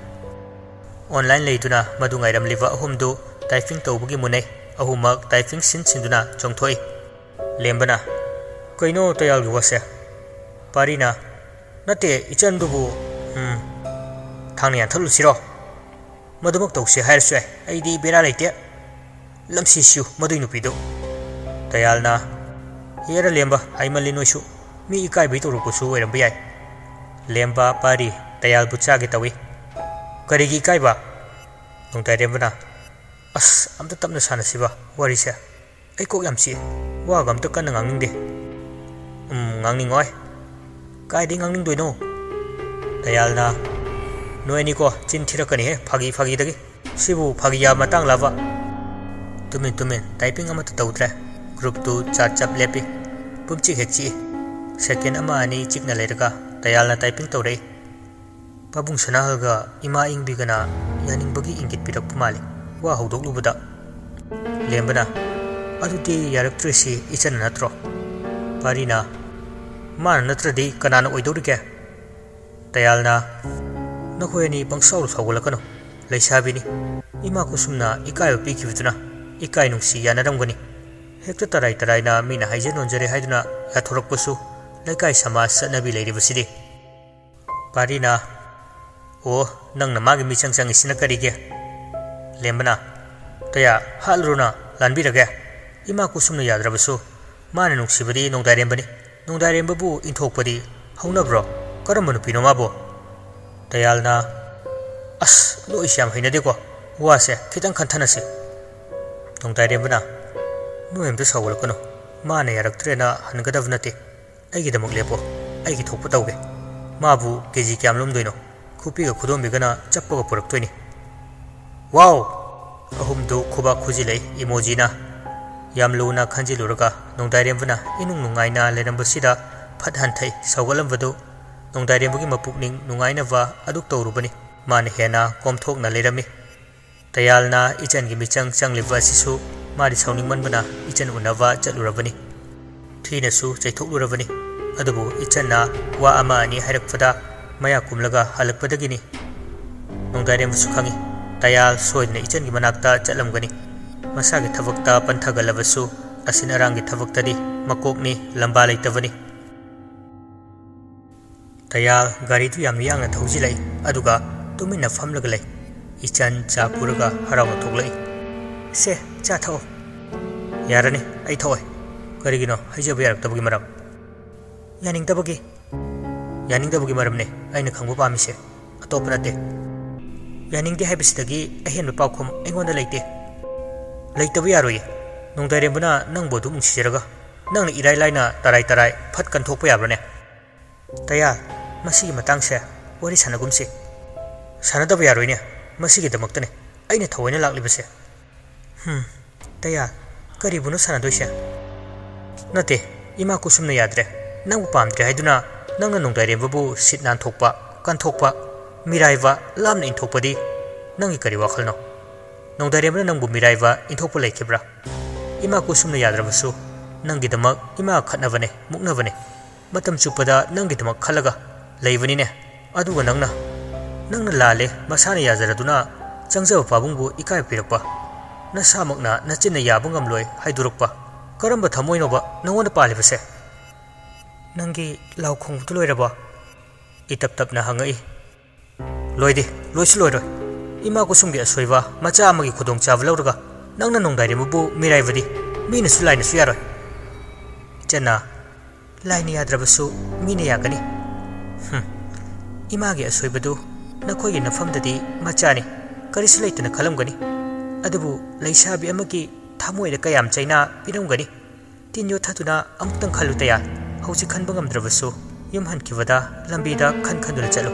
ꯑꯣꯟꯂꯥꯏꯟ ꯂꯩꯗꯨꯅ ꯃꯗꯨ ꯉꯥꯏꯔꯝꯂꯤꯕ ꯑꯍꯨꯝꯗꯨ ꯇꯥꯏꯄꯤꯡ ꯇꯧꯕꯒꯤ ꯃꯨꯟꯅꯩ꯫ ꯑꯍꯨꯝꯃꯛ ꯇꯥꯏꯄꯤꯡ ꯁꯤꯟ ꯁꯤꯟꯗꯨꯅ ꯆꯣꯡꯊꯣꯛꯏ꯫ ꯂꯦꯝꯕꯅ, "ꯀꯩꯅꯣ ꯇꯌꯥꯜꯒꯤ ꯋꯥꯁꯦ? ꯄꯥꯔꯤꯅ, ꯅꯠꯇꯦ, ꯏꯆꯟꯗꯨꯕꯨ, ꯎꯝ, ꯊꯥꯡꯅ ꯌꯥꯟꯊꯠꯂꯨꯁꯤꯔꯣ? ꯃꯗꯨꯃꯛ ꯇꯧꯁꯤ ꯍꯥꯏꯔꯁꯨ ꯌꯥꯏ, ꯑꯩꯗꯤ ꯕꯦꯔꯥ ꯂꯩꯇꯦ꯫" "ꯂꯝꯁꯤꯁꯨ ꯃꯗꯨꯏ ꯅꯨꯄꯤꯗꯣ!" ꯇꯌꯥꯜꯅ, "ꯍꯦꯔꯥ ꯂꯦꯝꯕ, ꯍꯥꯏꯃꯜꯂꯤ ꯅꯣꯏꯁꯨ꯫ ꯃꯤ ꯏꯀꯥꯏꯕꯩ ꯇꯧꯔꯛꯄꯁꯨ ꯑꯣꯏꯔꯝꯕ ꯌꯥꯏ꯫" ꯂꯦꯝꯕ, ꯄꯥꯔꯤ, ꯇꯌꯥꯜꯕꯨ ꯆꯥꯒꯦ ꯇꯧꯏ꯫ "ꯀꯔꯤꯒꯤ ꯏꯀꯥꯏꯕ?" ꯅꯣꯡꯗꯥꯏꯔꯦꯝꯕꯅ, "ꯑꯁ, ꯑꯝꯇ ꯇꯞꯅ ꯁꯥꯟꯅꯁꯤꯕ ꯋꯥꯔꯤꯁꯦ꯫ ꯑꯩ ꯀꯣꯛ ꯌꯥꯝ ꯆꯤꯛꯑꯦ꯫ ꯋꯥꯒ ꯑꯝꯇ ꯀꯟꯅ ꯉꯥꯡꯅꯤꯡꯗꯦ꯫" "ꯎꯝ, ꯉꯥꯡꯅꯤꯡꯉꯣꯏ꯫" "ꯀꯥꯏꯗꯩ ꯉꯥꯡꯅꯤꯡꯗꯣꯏꯅꯣ?" ꯇꯌꯥꯜꯅ, "ꯅꯣꯏ ꯑꯅꯤꯀꯣ, ꯆꯤꯟ ꯊꯤꯔꯛꯀꯅꯤꯍꯦ, ꯐꯥꯒꯤ ꯐꯥꯒꯤꯗꯒꯤ꯫ ꯁꯤꯕꯨ ꯐꯥꯒꯤ ꯌꯥꯕ ꯃꯇꯥꯡꯂꯕ?" ꯇꯨꯃꯤꯟ ꯇꯨꯃꯤꯟ, ꯇꯥꯏꯄꯤꯡ ꯑꯃꯠꯇ ꯇꯧꯗ꯭ꯔꯦ꯫ ꯒ꯭ꯔꯨꯞꯇꯨ ꯆꯞ ꯆꯞ ꯂꯦꯞꯄꯤ꯫ ꯄꯨꯝꯆꯤꯛ ꯍꯦꯛ ꯆꯤꯛꯏ꯫ ꯁꯦꯀꯦꯟ ꯑꯃ ꯑꯅꯤ ꯆꯤꯛꯅ ꯂꯩꯔꯒ ꯇꯌꯥꯜꯅ ꯇꯥꯏꯄꯤꯡ ꯇꯧꯔꯛꯏ꯫ ꯄꯥꯕꯨꯡ ꯁꯅꯥꯍꯜꯒ ꯏꯃꯥ ꯏꯪꯕꯤꯒꯅ ꯌꯥꯅꯤꯡꯕꯒꯤ ꯏꯪꯒꯤꯠ ꯄꯤꯔꯛꯄ ꯃꯥꯜꯂꯤ, ꯋꯥ ꯍꯧꯗꯣꯛꯂꯨꯕꯗ꯫ ꯂꯦꯝꯕꯅ, "ꯑꯗꯨꯗꯤ ꯌꯥꯔꯛꯇ꯭ꯔꯤꯁꯤ ꯏꯆꯟꯅ ꯅꯠꯇ꯭ꯔꯣ?" ꯄꯥꯔꯤꯅ, "ꯃꯥꯅ ꯅꯠꯇ꯭ꯔꯗꯤ ꯀꯅꯥꯅ ꯑꯣꯏꯗꯧꯔꯤꯒꯦ?" ꯇꯌꯥꯜꯅ, "ꯅꯈꯣꯏ ꯑꯅꯤ ꯄꯪꯁꯥꯎꯗ ꯁꯥꯎꯒꯠꯂꯛꯀꯅꯨ꯫ ꯂꯩꯁꯥꯕꯤꯅꯤ꯫ ꯏꯃꯥ ꯈꯨꯁꯨꯝꯅ ꯏꯀꯥꯏꯕ ꯄꯤꯈꯤꯕꯗꯨꯅ ꯏꯀꯥꯏ ꯅꯨꯡꯁꯤ ꯌꯥꯅꯔꯝꯒꯅꯤ꯫ ꯍꯦꯛꯇ ꯇꯔꯥꯏ ꯇꯔꯥꯏꯅ ꯃꯤꯅ ꯍꯥꯏꯖ ꯅꯣꯟꯖꯔꯦ ꯍꯥꯏꯗꯨꯅ ꯌꯥꯊꯣꯔꯛꯄꯁꯨ ꯂꯩꯀꯥꯏ ꯁꯃꯥꯖ ꯆꯠꯅꯕꯤ ꯂꯩꯔꯤꯕꯁꯤꯗꯤ꯫" ꯄꯥꯔꯤꯅ, "ꯑꯣ, ꯅꯪꯅ ꯃꯥꯒꯤ ꯃꯤꯆꯪ ꯆꯪꯉꯤꯁꯤꯅ ꯀꯔꯤꯒꯤ?" ꯂꯦꯝꯕꯅ, "ꯇꯌꯥ, ꯍꯥꯠꯂꯨꯔꯣꯅ, ꯂꯥꯟꯕꯤꯔꯒꯦ꯫ ꯏꯃꯥ ꯀꯨꯁꯨꯝꯅ ꯌꯥꯗ꯭ꯔꯕꯁꯨ ꯃꯥꯅ ꯅꯨꯡꯁꯤꯕꯗꯤ ꯅꯣꯡꯗꯥꯏꯔꯦꯝꯕꯅꯤ꯫ ꯅꯣꯡꯗꯥꯏꯔꯦꯝꯕꯕꯨ ꯏꯟꯊꯣꯛꯄꯗꯤ ꯍꯧꯅꯕ꯭ꯔꯣ? ꯀꯔꯝꯕ ꯅꯨꯄꯤꯅꯣ ꯃꯥꯕꯨ?" ꯇꯌꯥꯜꯅ, "ꯑꯁ, ꯅꯣꯛꯏꯁꯤ ꯌꯥꯝ ꯍꯩꯅꯗꯦꯀꯣ꯫ ꯋꯥꯁꯦ ꯈꯤꯇꯪ ꯈꯟꯊꯅꯁꯤ꯫" ꯅꯣꯡꯗꯥꯏꯔꯦꯝꯕꯅ, "ꯅꯣꯏ ꯑꯝꯇ ꯁꯥꯎꯒꯠꯂꯛꯀꯅꯨ꯫ ꯃꯥꯅ ꯌꯥꯔꯛꯇ꯭ꯔꯦꯅ ꯍꯟꯒꯗꯕ ꯅꯠꯇꯦ꯫ ꯑꯩꯒꯤꯗꯃꯛ ꯂꯦꯞꯄꯣ꯫ ꯑꯩꯒꯤ ꯊꯣꯛꯄ ꯇꯧꯒꯦ꯫ ꯃꯥꯕꯨ ꯀꯦ ꯖꯤ ꯀꯌꯥꯝ ꯂꯨꯝꯗꯣꯏꯅꯣ? ꯈꯨꯄꯤꯒ ꯈꯨꯗꯣꯝꯕꯤꯒꯅ ꯆꯞꯄꯒ ꯄꯨꯔꯛꯇꯣꯏꯅꯤ꯫" "ꯋꯥꯎ!" ꯑꯍꯨꯝꯗꯨ ꯈꯨꯕꯥꯛ ꯈꯨꯖꯤꯜꯂꯛꯏ ꯏꯃꯣꯖꯤꯅ꯫ ꯌꯥꯝ ꯂꯨꯅ ꯈꯟꯖꯤꯜꯂꯨꯔꯒ ꯅꯣꯡꯗꯥꯏꯔꯦꯝꯕꯅ ꯏꯅꯨꯡ ꯅꯨꯡꯉꯥꯏꯅ ꯂꯩꯔꯝꯕꯁꯤꯗ ꯐꯠ ꯍꯟꯊꯩ ꯁꯥꯎꯒꯠꯂꯝꯕꯗꯨ꯫ ꯅꯣꯡꯗꯥꯏꯔꯦꯝꯕꯒꯤ ꯃꯄꯨꯛꯅꯤꯡ ꯅꯨꯡꯉꯥꯏꯅꯕ ꯑꯗꯨꯛ ꯇꯧꯔꯨꯕꯅꯤ꯫ ꯃꯥꯅ ꯍꯦꯟꯅ ꯀꯣꯝꯊꯣꯛꯅ ꯂꯩꯔꯝꯃꯤ꯫ ꯇꯌꯥꯜꯅ ꯏꯆꯟꯒꯤ ꯃꯤꯆꯪ ꯆꯪꯂꯤꯕ ꯑꯁꯤꯁꯨ ꯃꯥꯗꯤ ꯁꯥꯎꯅꯤꯡꯃꯟꯕꯅ ꯏꯆꯟ ꯎꯅꯕ ꯆꯠꯂꯨꯔꯕꯅꯤ꯫ ꯊꯤꯅꯁꯨ ꯆꯩꯊꯣꯛꯂꯨꯔꯕꯅꯤ꯫ ꯑꯗꯨꯕꯨ ꯏꯆꯟꯅ ꯋꯥ ꯑꯃ ꯑꯅꯤ ꯍꯥꯏꯔꯛꯄꯗ ꯃꯌꯥ ꯀꯨꯝꯂꯒ ꯍꯜꯂꯛꯄꯗꯒꯤꯅꯤ꯫ ꯅꯣꯡꯗꯥꯏꯔꯦꯝꯕꯁꯨ ꯈꯪꯏ, ꯇꯌꯥꯜ ꯁꯣꯏꯗꯅ ꯏꯆꯟꯒꯤ ꯃꯅꯥꯛꯇ ꯆꯠꯂꯝꯒꯅꯤ꯫ ꯃꯁꯥꯒꯤ ꯊꯕꯛꯇ ꯄꯟꯊꯒꯜꯂꯕꯁꯨ ꯑꯁꯤꯟ ꯑꯔꯥꯡꯒꯤ ꯊꯕꯛꯇꯗꯤ ꯃꯀꯣꯛꯅꯤ, ꯂꯝꯕꯥ ꯂꯩꯇꯕꯅꯤ꯫ ꯇꯌꯥꯜ ꯒꯥꯔꯤꯗꯨ ꯌꯥꯝꯅ ꯌꯥꯡꯅ ꯊꯧꯖꯤꯜꯂꯛꯏ, ꯑꯗꯨꯒ ꯇꯨꯃꯤꯟꯅ ꯐꯝꯂꯒ ꯂꯩ꯫ ꯏꯆꯟ ꯆꯥ ꯄꯨꯔꯒ ꯍꯔꯥꯎꯅ ꯊꯣꯛꯂꯛꯏ꯫ ꯁꯦ, ꯆꯥ ꯊꯛꯑꯣ꯫ ꯌꯥꯔꯅꯤ, ꯑꯩ ꯊꯛꯑꯣꯏ꯫ ꯀꯔꯤꯒꯤꯅꯣ ꯍꯩꯖꯕ ꯌꯥꯔꯛꯇꯕꯒꯤ ꯃꯔꯝ? ꯌꯥꯅꯤꯡꯗꯕꯒꯤ꯫ ꯌꯥꯅꯤꯡꯗꯕꯒꯤ ꯃꯔꯝꯅꯦ ꯑꯩꯅ ꯈꯪꯕ ꯄꯥꯝꯃꯤꯁꯦ, ꯑꯇꯣꯞꯄ ꯅꯠꯇꯦ꯫ ꯌꯥꯅꯤꯡꯗꯦ ꯍꯥꯏꯕꯁꯤꯗꯒꯤ ꯑꯍꯦꯟꯕ ꯄꯥꯎꯈꯨꯝ ꯑꯩꯉꯣꯟꯗ ꯂꯩꯇꯦ꯫ ꯂꯩꯇꯕ ꯌꯥꯔꯣꯏꯌꯦ꯫ ꯅꯣꯡꯗꯥꯏꯔꯦꯝꯕꯅ ꯅꯪꯕꯨ ꯑꯗꯨꯝ ꯅꯨꯡꯁꯤꯖꯔꯒ ꯅꯪꯅ ꯏꯔꯥꯏ ꯂꯥꯏꯅ ꯇꯔꯥꯏ ꯇꯔꯥꯏ ꯐꯠ ꯀꯟꯊꯣꯛꯄ ꯌꯥꯕ꯭ꯔꯅꯦ? ꯇꯌꯥꯜ, ꯃꯁꯤꯒꯤ ꯃꯇꯥꯡꯁꯦ ꯋꯥꯔꯤ ꯁꯥꯟꯅꯒꯨꯝꯁꯤ꯫ ꯁꯥꯟꯅꯗꯕ ꯌꯥꯔꯣꯏꯅꯦ, ꯃꯁꯤꯒꯤꯗꯃꯛꯇꯅꯦ ꯑꯩꯅ ꯊꯑꯣꯏꯅ ꯂꯥꯛꯂꯤꯕꯁꯦ꯫ ꯍꯝ, ꯇꯌꯥꯜ, ꯀꯔꯤꯕꯨꯅꯣ ꯁꯥꯟꯅꯗꯣꯏꯁꯦ? ꯅꯠꯇꯦ, ꯏꯃꯥ ꯀꯨꯁꯨꯝꯅ ꯌꯥꯗ꯭ꯔꯦ꯫ ꯅꯪꯕꯨ ꯄꯥꯝꯗ꯭ꯔꯦ ꯍꯥꯏꯗꯨꯅ ꯅꯪꯅ ꯅꯣꯡꯗꯥꯏꯔꯦꯝꯕꯕꯨ ꯁꯤꯠ ꯅꯥꯟꯊꯣꯛꯄ, ꯀꯟꯊꯣꯛꯄ, ꯃꯤꯔꯥꯏꯕ, ꯂꯥꯞꯅ ꯏꯟꯊꯣꯛꯄꯗꯤ ꯅꯪꯒꯤ ꯀꯔꯤ ꯋꯥꯈꯜꯅꯣ? ꯅꯣꯡꯗꯥꯏꯔꯦꯝꯕꯅ ꯅꯪꯕꯨ ꯃꯤꯔꯥꯏꯕ ꯏꯟꯊꯣꯛꯄ ꯂꯩꯈꯤꯕ꯭ꯔꯥ? ꯏꯃꯥ ꯀꯨꯁꯨꯝꯅ ꯌꯥꯗ꯭ꯔꯕꯁꯨ ꯅꯪꯒꯤꯗꯃꯛ ꯏꯃꯥ ꯈꯠꯅꯕꯅꯦ, ꯃꯨꯛꯅꯕꯅꯦ꯫ ꯃꯇꯝ ꯆꯨꯞꯄꯗ ꯅꯪꯒꯤꯗꯃꯛ ꯈꯜꯂꯒ ꯂꯩꯕꯅꯤꯅꯦ꯫ ꯑꯗꯨꯒ ꯅꯪꯅ, ꯅꯪꯅ ꯂꯥꯜꯂꯦ, ꯃꯁꯥꯅ ꯌꯥꯖꯔꯗꯨꯅ ꯆꯪꯖꯕ ꯄꯥꯕꯨꯡꯕꯨ ꯏꯀꯥꯏꯕ ꯄꯤꯔꯛꯄ꯫ ꯅꯁꯥꯃꯛꯅ ꯅꯆꯤꯟꯅ ꯌꯥꯕ ꯉꯝꯂꯣꯏ ꯍꯥꯏꯗꯣꯔꯛꯄ꯫ ꯀꯔꯝꯕ ꯊꯃꯣꯏꯅꯣꯕ ꯅꯉꯣꯟꯗ ꯄꯥꯜꯂꯤꯕꯁꯦ? ꯅꯪꯒꯤ ꯂꯥꯎ ꯈꯣꯡꯕꯗꯨ ꯂꯣꯏꯔꯕꯣ? ꯏꯇꯞ ꯇꯞꯅ ꯍꯪꯉꯛꯏ꯫ ꯂꯣꯏꯗꯦ, ꯂꯣꯏꯁꯨ ꯂꯣꯏꯔꯣꯏ꯫ ꯏꯃꯥ ꯀꯨꯁꯨꯝꯒꯤ ꯑꯁꯣꯏꯕ ꯃꯆꯥ ꯑꯃꯒꯤ ꯈꯨꯗꯣꯡꯆꯥꯕ ꯂꯧꯔꯒ ꯅꯪꯅ ꯅꯣꯡꯗꯥꯏꯔꯦꯝꯕꯕꯨ ꯃꯤꯔꯥꯏꯕꯗꯤ ꯃꯤꯅꯁꯨ ꯂꯥꯏꯅꯁꯨ ꯌꯥꯔꯣꯏ꯫ ꯏꯆꯟꯅ, ꯂꯥꯏꯅ ꯌꯥꯗ꯭ꯔꯕꯁꯨ ꯃꯤꯅ ꯌꯥꯒꯅꯤ꯫ ꯍꯨꯝ, ꯏꯃꯥꯒꯤ ꯑꯁꯣꯏꯕꯗꯨ ꯅꯈꯣꯏꯒꯤ ꯅꯐꯝꯗꯗꯤ ꯃꯆꯥꯅꯤ, ꯀꯔꯤꯁꯨ ꯂꯩꯇꯅ ꯈꯜꯂꯝꯒꯅꯤ꯫ ꯑꯗꯨꯕꯨ ꯂꯩꯁꯥꯕꯤ ꯑꯃꯒꯤ ꯊꯃꯣꯏꯗ ꯀꯌꯥꯝ ꯆꯩꯅꯥ ꯄꯤꯔꯝꯒꯅꯤ꯫ ꯇꯤꯟ ꯌꯣꯠꯊꯗꯨꯅ ꯑꯃꯨꯛꯇꯪ ꯈꯜꯂꯨ ꯇꯌꯥꯜ꯫ ꯍꯧꯖꯤꯛ ꯈꯟꯕ ꯉꯝꯗ꯭ꯔꯕꯁꯨ ꯌꯨꯝ ꯍꯟꯈꯤꯕꯗ ꯂꯝꯕꯤꯗ ꯈꯟ ꯈꯟꯗꯨꯅ ꯆꯠꯂꯨ꯫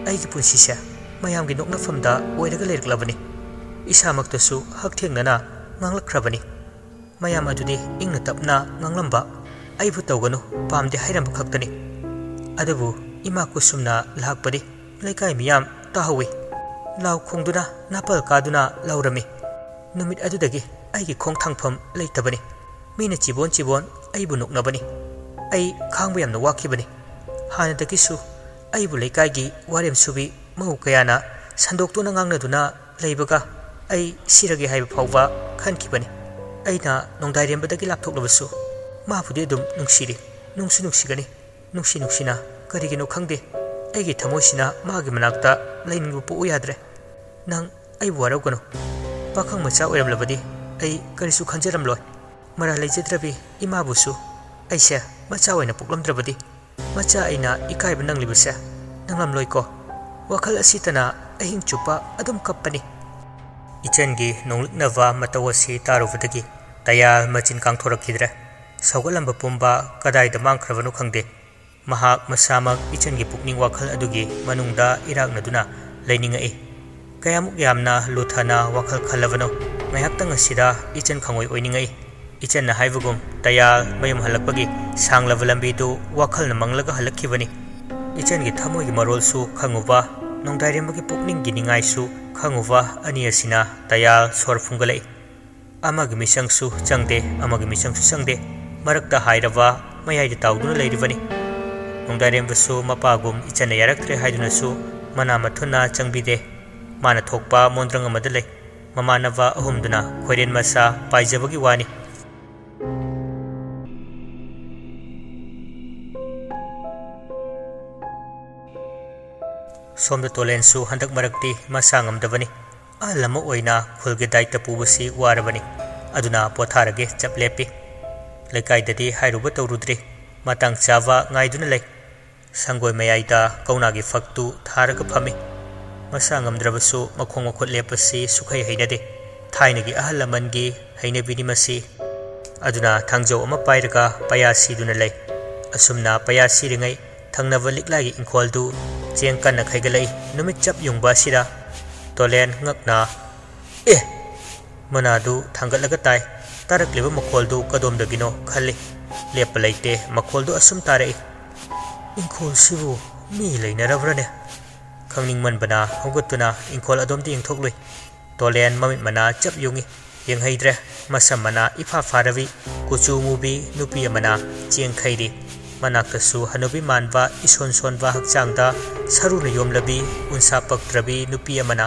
ꯑꯩꯒꯤ ꯄꯨꯟꯁꯤꯁꯦ ꯃꯌꯥꯝꯒꯤ ꯅꯣꯛꯅꯐꯝꯗ ꯑꯣꯏꯔꯒ ꯂꯩꯔꯛꯂꯕꯅꯤ꯫ ꯏꯁꯥꯃꯛꯇꯁꯨ ꯍꯛꯊꯦꯡꯅꯅ ꯉꯥꯡꯂꯛꯈ꯭ꯔꯕꯅꯤ꯫ ꯃꯌꯥꯝ ꯑꯗꯨꯗꯤ ꯏꯪꯅ ꯇꯞꯅ ꯉꯥꯡꯂꯝꯕ, ꯑꯩꯕꯨ ꯇꯧꯒꯅꯨ, ꯄꯥꯝꯗꯦ ꯍꯥꯏꯔꯝꯕ ꯈꯛꯇꯅꯤ꯫ ꯑꯗꯨꯕꯨ ꯏꯃꯥ ꯀꯨꯁꯨꯝꯅ ꯂꯥꯛꯄꯗꯤ ꯂꯩꯀꯥꯏ ꯃꯤꯌꯥꯝ ꯇꯥꯍꯧꯏ꯫ ꯂꯥꯎ ꯈꯣꯡꯗꯨꯅ ꯅꯥꯄꯜ ꯀꯥꯗꯨꯅ ꯂꯥꯎꯔꯝꯃꯤ꯫ ꯅꯨꯃꯤꯠ ꯑꯗꯨꯗꯒꯤ ꯑꯩꯒꯤ ꯈꯣꯡ ꯊꯥꯡꯐꯝ ꯂꯩꯇꯕꯅꯤ꯫ ꯃꯤꯅ ꯆꯤꯕꯣꯟ ꯆꯤꯕꯣꯟ ꯑꯩꯕꯨ ꯅꯣꯛꯅꯕꯅꯤ꯫ ꯑꯩ ꯈꯥꯡꯕ ꯌꯥꯝꯅ ꯋꯥꯈꯤꯕꯅꯤ꯫ ꯍꯥꯟꯅꯗꯒꯤꯁꯨ ꯑꯩꯕꯨ ꯂꯩꯀꯥꯏꯒꯤ ꯋꯥꯔꯦꯝ ꯁꯨꯕꯤ ꯃꯧ ꯀꯌꯥꯅ ꯁꯟꯗꯣꯛꯇꯨꯅ ꯉꯥꯡꯅꯗꯨꯅ ꯂꯩꯕꯒ ꯑꯩ ꯁꯤꯔꯒꯦ ꯍꯥꯏꯕ ꯐꯥꯎꯕ ꯈꯟꯈꯤꯕꯅꯤ꯫ ꯑꯩꯅ ꯅꯣꯡꯗꯥꯏꯔꯦꯝꯕꯗꯒꯤ ꯂꯥꯞꯊꯣꯛꯂꯕꯁꯨ ꯃꯥꯕꯨꯗꯤ ꯑꯗꯨꯝ ꯅꯨꯡꯁꯤꯔꯤ, ꯅꯨꯡꯁꯨ ꯅꯨꯡꯁꯤꯒꯅꯤ꯫ ꯅꯨꯡꯁꯤ ꯅꯨꯡꯁꯤꯅ, ꯀꯔꯤꯒꯤꯅꯣ ꯈꯪꯗꯦ, ꯑꯩꯒꯤ ꯊꯃꯣꯏꯁꯤꯅ ꯃꯥꯒꯤ ꯃꯅꯥꯛꯇ ꯂꯩꯅꯤꯡꯕ ꯄꯣꯛꯎ ꯌꯥꯗ꯭ꯔꯦ꯫ ꯅꯪ ꯑꯩꯕꯨ ꯋꯥꯔꯧꯒꯅꯨ꯫ ꯄꯥꯈꯪ ꯃꯆꯥ ꯑꯣꯏꯔꯝꯂꯕꯗꯤ ꯑꯩ ꯀꯔꯤꯁꯨ ꯈꯟꯖꯔꯝꯂꯣꯏ꯫ ꯃꯔꯥ ꯂꯩꯖꯗ꯭ꯔꯕꯤ ꯏꯃꯥꯕꯨꯁꯨ ꯑꯩꯁꯦ ꯃꯆꯥ ꯑꯣꯏꯅ ꯄꯣꯛꯂꯝꯗ꯭ꯔꯕꯗꯤ ꯃꯆꯥ ꯑꯩꯅ ꯏꯀꯥꯏꯕ ꯅꯪꯂꯤꯕꯁꯦ ꯅꯪꯂꯝꯂꯣꯏꯀꯣ꯫ ꯋꯥꯈꯜ ꯑꯁꯤꯇꯅ ꯑꯍꯤꯡ ꯆꯨꯞꯄ ꯑꯗꯨꯝ ꯀꯞꯄꯅꯤ꯫ ꯏꯆꯟꯒꯤ ꯅꯣꯡꯂꯤꯛꯅꯕ ꯃꯇꯧ ꯑꯁꯤ ꯇꯥꯔꯨꯕꯗꯒꯤ ꯇꯌꯥꯜ ꯃꯆꯤꯟ ꯀꯥꯡꯊꯣꯔꯛꯈꯤꯗ꯭ꯔꯦ꯫ ꯁꯧꯒꯠꯂꯝꯕ ꯄꯨꯝꯕ ꯀꯗꯥꯏꯗ ꯃꯥꯡꯈ꯭ꯔꯕꯅꯣ ꯈꯪꯗꯦ꯫ ꯃꯍꯥꯛ ꯃꯁꯥꯃꯛ ꯏꯆꯟꯒꯤ ꯄꯨꯛꯅꯤꯡ ꯋꯥꯈꯜ ꯑꯗꯨꯒꯤ ꯃꯅꯨꯡꯗ ꯏꯔꯥꯛꯅꯗꯨꯅ ꯂꯩꯅꯤꯡꯉꯛꯏ꯫ ꯀꯌꯥꯃꯨꯛ ꯌꯥꯝꯅ ꯂꯨꯊꯅ ꯋꯥꯈꯜ ꯈꯜꯂꯕꯅꯣ꯫ ꯉꯥꯏꯍꯥꯛꯇꯪ ꯑꯁꯤꯗ ꯏꯆꯟ ꯈꯪꯑꯣꯏ ꯑꯣꯏꯅꯤꯡꯉꯛꯏ꯫ ꯏꯆꯟꯅ ꯍꯥꯏꯕꯒꯨꯝ ꯇꯌꯥꯜ ꯃꯌꯨꯝ ꯍꯜꯂꯛꯄꯒꯤ ꯁꯥꯡꯂꯕ ꯂꯝꯕꯤꯗꯨ ꯋꯥꯈꯜꯅ ꯃꯪꯂꯒ ꯍꯜꯂꯛꯈꯤꯕꯅꯤ꯫ ꯏꯆꯟꯒꯤ ꯊꯃꯣꯏꯒꯤ ꯃꯔꯣꯜꯁꯨ ꯈꯪꯉꯨꯕ, ꯅꯣꯡꯗꯥꯏꯔꯦꯝꯕꯒꯤ ꯄꯨꯛꯅꯤꯡꯒꯤ ꯅꯤꯡꯉꯥꯏꯁꯨ ꯈꯪꯉꯨꯕ ꯑꯅꯤ ꯑꯁꯤꯅ ꯇꯌꯥꯜ ꯁꯣꯔ ꯐꯨꯡꯒꯠꯂꯛꯏ꯫ ꯑꯃꯒꯤ ꯃꯤꯆꯪꯁꯨ ꯆꯪꯗꯦ, ꯑꯃꯒꯤ ꯃꯤꯆꯪꯁꯨ ꯆꯪꯗꯦ꯫ ꯃꯔꯛꯇ ꯍꯥꯏꯔꯕ ꯃꯌꯥꯏꯗ ꯇꯥꯎꯗꯨꯅ ꯂꯩꯔꯤꯕꯅꯤ꯫ ꯅꯣꯡꯗꯥꯏꯔꯦꯝꯕꯁꯨ ꯃꯄꯥꯒꯨꯝ ꯏꯆꯟꯅ ꯌꯥꯔꯛꯇ꯭ꯔꯦ ꯍꯥꯏꯗꯨꯅꯁꯨ ꯃꯅꯥ ꯃꯊꯨꯟꯅ ꯆꯪꯕꯤꯗꯦ꯫ ꯃꯥꯅ ꯊꯣꯛꯄ ꯃꯣꯟꯗ꯭ꯔꯪ ꯑꯃꯗ ꯂꯩ꯫ ꯃꯃꯥꯟꯅꯕ ꯑꯍꯨꯝꯗꯨꯅ ꯈꯣꯏꯔꯦꯟ ꯃꯆꯥ ꯄꯥꯏꯖꯕꯒꯤ ꯋꯥꯅꯤ꯫ ꯁꯣꯝꯗ ꯇꯣꯂꯦꯟꯁꯨ ꯍꯟꯗꯛ ꯃꯔꯛꯇꯤ ꯃꯁꯥ ꯉꯝꯗꯕꯅꯤ꯫ ꯑꯍꯜ ꯑꯃ ꯑꯣꯏꯅ ꯈꯨꯜꯒꯤ ꯗꯥꯏꯇ ꯄꯨꯕꯁꯤ ꯋꯥꯔꯕꯅꯤ꯫ ꯑꯗꯨꯅ ꯄꯣꯊꯥꯔꯒꯦ ꯆꯞ ꯂꯦꯞꯄꯤ꯫ ꯂꯩꯀꯥꯏꯗꯗꯤ ꯍꯥꯏꯔꯨꯕ ꯇꯧꯔꯨꯗ꯭ꯔꯤ꯫ ꯃꯇꯥꯡ ꯆꯥꯕ ꯉꯥꯏꯗꯨꯅ ꯂꯩ꯫ ꯁꯪꯒꯣꯏ ꯃꯌꯥꯏꯗ ꯀꯧꯅꯥꯒꯤ ꯐꯛꯇꯨ ꯊꯥꯔꯒ ꯐꯝꯃꯤ꯫ ꯃꯁꯥ ꯉꯝꯗ꯭ꯔꯕꯁꯨ ꯃꯈꯣꯡ ꯃꯈꯨꯠ ꯂꯦꯞꯄꯁꯤ ꯁꯨꯛꯍꯩ ꯍꯩꯅꯗꯦ꯫ ꯊꯥꯏꯅꯒꯤ ꯑꯍꯜ ꯂꯃꯟꯒꯤ ꯍꯩꯅꯕꯤꯅꯤ ꯃꯁꯤ꯫ ꯑꯗꯨꯅ ꯊꯥꯡꯖꯧ ꯑꯃ ꯄꯥꯏꯔꯒ ꯄꯩꯌꯥ ꯁꯤꯗꯨꯅ ꯂꯩ꯫ ꯑꯁꯨꯝꯅ ꯄꯩꯌꯥ ꯁꯤꯔꯤꯉꯩ ꯊꯪꯅꯕ ꯂꯤꯛꯂꯥꯏꯒꯤ ꯏꯪꯈꯣꯜꯗꯨ ꯆꯦꯡ ꯀꯟꯅ ꯈꯩꯒꯠꯂꯛꯏ꯫ ꯅꯨꯃꯤꯠ ꯆꯞ ꯌꯨꯡꯕ ꯑꯁꯤꯗ ꯇꯣꯂꯦꯟ ꯉꯛꯅ, "ꯑꯦ!" ꯃꯅꯥꯗꯨ ꯊꯥꯡꯒꯠꯂꯒ ꯇꯥꯏ꯫ ꯇꯥꯔꯛꯂꯤꯕ ꯃꯈꯣꯜꯗꯨ ꯀꯗꯣꯝꯗꯒꯤꯅꯣ ꯈꯜꯂꯤ꯫ ꯂꯦꯞꯄ ꯂꯩꯇꯦ, ꯃꯈꯣꯜꯗꯨ ꯑꯁꯨꯝ ꯇꯥꯔꯛꯏ꯫ "ꯏꯪꯈꯣꯜꯁꯤꯕꯨ ꯃꯤ ꯂꯩꯅꯔꯕ꯭ꯔꯅꯦ?" ꯈꯪꯅꯤꯡꯃꯟꯕꯅ ꯍꯧꯒꯠꯇꯨꯅ ꯏꯪꯈꯣꯜ ꯑꯗꯣꯝꯗ ꯌꯦꯡꯊꯣꯛꯂꯨꯏ꯫ ꯇꯣꯂꯦꯟ ꯃꯃꯤꯠ ꯃꯅꯥ ꯆꯞ ꯌꯨꯡꯏ꯫ ꯌꯦꯡꯍꯩꯗ꯭ꯔꯦ꯫ ꯃꯁꯝ ꯃꯅꯥ ꯏꯐꯥ ꯐꯥꯔꯕꯤ, ꯀꯨꯆꯨ ꯃꯨꯕꯤ ꯅꯨꯄꯤ ꯑꯃꯅ ꯆꯦꯡ ꯈꯩꯔꯤ꯫ ꯃꯅꯥꯛꯇꯁꯨ ꯍꯅꯨꯕꯤ ꯃꯥꯟꯕ ꯏꯁꯣꯟ ꯁꯣꯟꯕ ꯍꯛꯆꯥꯡꯗ ꯁꯔꯨꯅ ꯌꯣꯝꯂꯕꯤ, ꯎꯟꯁꯥ ꯄꯛꯇ꯭ꯔꯕꯤ ꯅꯨꯄꯤ ꯑꯃꯅ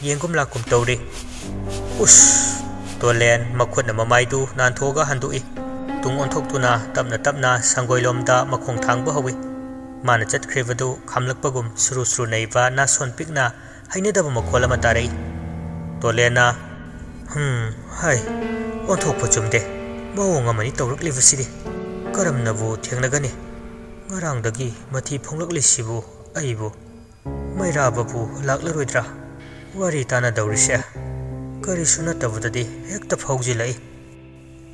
ꯌꯦꯡꯒꯨꯝ ꯂꯥꯛꯀꯨꯝ ꯇꯧꯔꯤ꯫ "ꯎꯁ!" ꯇꯣꯂꯦꯟ ꯃꯈꯨꯠꯅ ꯃꯃꯥꯏꯗꯨ ꯅꯥꯟꯊꯣꯛꯑꯒ ꯍꯟꯗꯣꯛꯏ꯫ ꯇꯨꯡ ꯑꯣꯟꯊꯣꯛꯇꯨꯅ ꯇꯞꯅ ꯇꯞꯅ ꯁꯪꯒꯣꯏꯂꯣꯝꯗ ꯃꯈꯣꯡ ꯊꯥꯡꯕ ꯍꯧꯏ꯫ ꯃꯥꯅ ꯆꯠꯈ꯭ꯔꯤꯕꯗꯨ ꯈꯥꯝꯂꯛꯄꯒꯨꯝ ꯁꯨꯔꯨ ꯁꯨꯔꯨ ꯅꯩꯕ ꯅꯥꯁꯣꯟ ꯄꯤꯛꯅ ꯍꯩꯅꯗꯕ ꯃꯈꯣꯜ ꯑꯃ ꯇꯥꯔꯛꯏ꯫ ꯇꯣꯂꯦꯟꯅ, ꯍꯝ, ꯍꯥꯏ, ꯑꯣꯟꯊꯣꯛꯄ ꯆꯨꯝꯗꯦ꯫ ꯃꯑꯣꯡ ꯑꯃꯅꯤ ꯇꯧꯔꯛꯂꯤꯕꯁꯤꯗꯤ꯫ ꯀꯔꯝꯅꯕꯨ ꯊꯦꯡꯅꯒꯅꯤ? ꯉꯔꯥꯡꯗꯒꯤ ꯃꯊꯤ ꯐꯣꯡꯂꯛꯂꯤꯁꯤꯕꯨ ꯑꯩꯕꯨ꯫ ꯃꯩꯔꯥꯕꯕꯨ ꯂꯥꯛꯂꯔꯣꯏꯗ꯭ꯔꯥ? ꯋꯥꯔꯤ ꯇꯥꯅꯗꯧꯔꯤꯁꯦ ꯀꯔꯤꯁꯨ ꯅꯠꯇꯕꯗꯗꯤ ꯍꯦꯛꯇ ꯐꯥꯎꯖꯤꯜꯂꯛꯏ꯫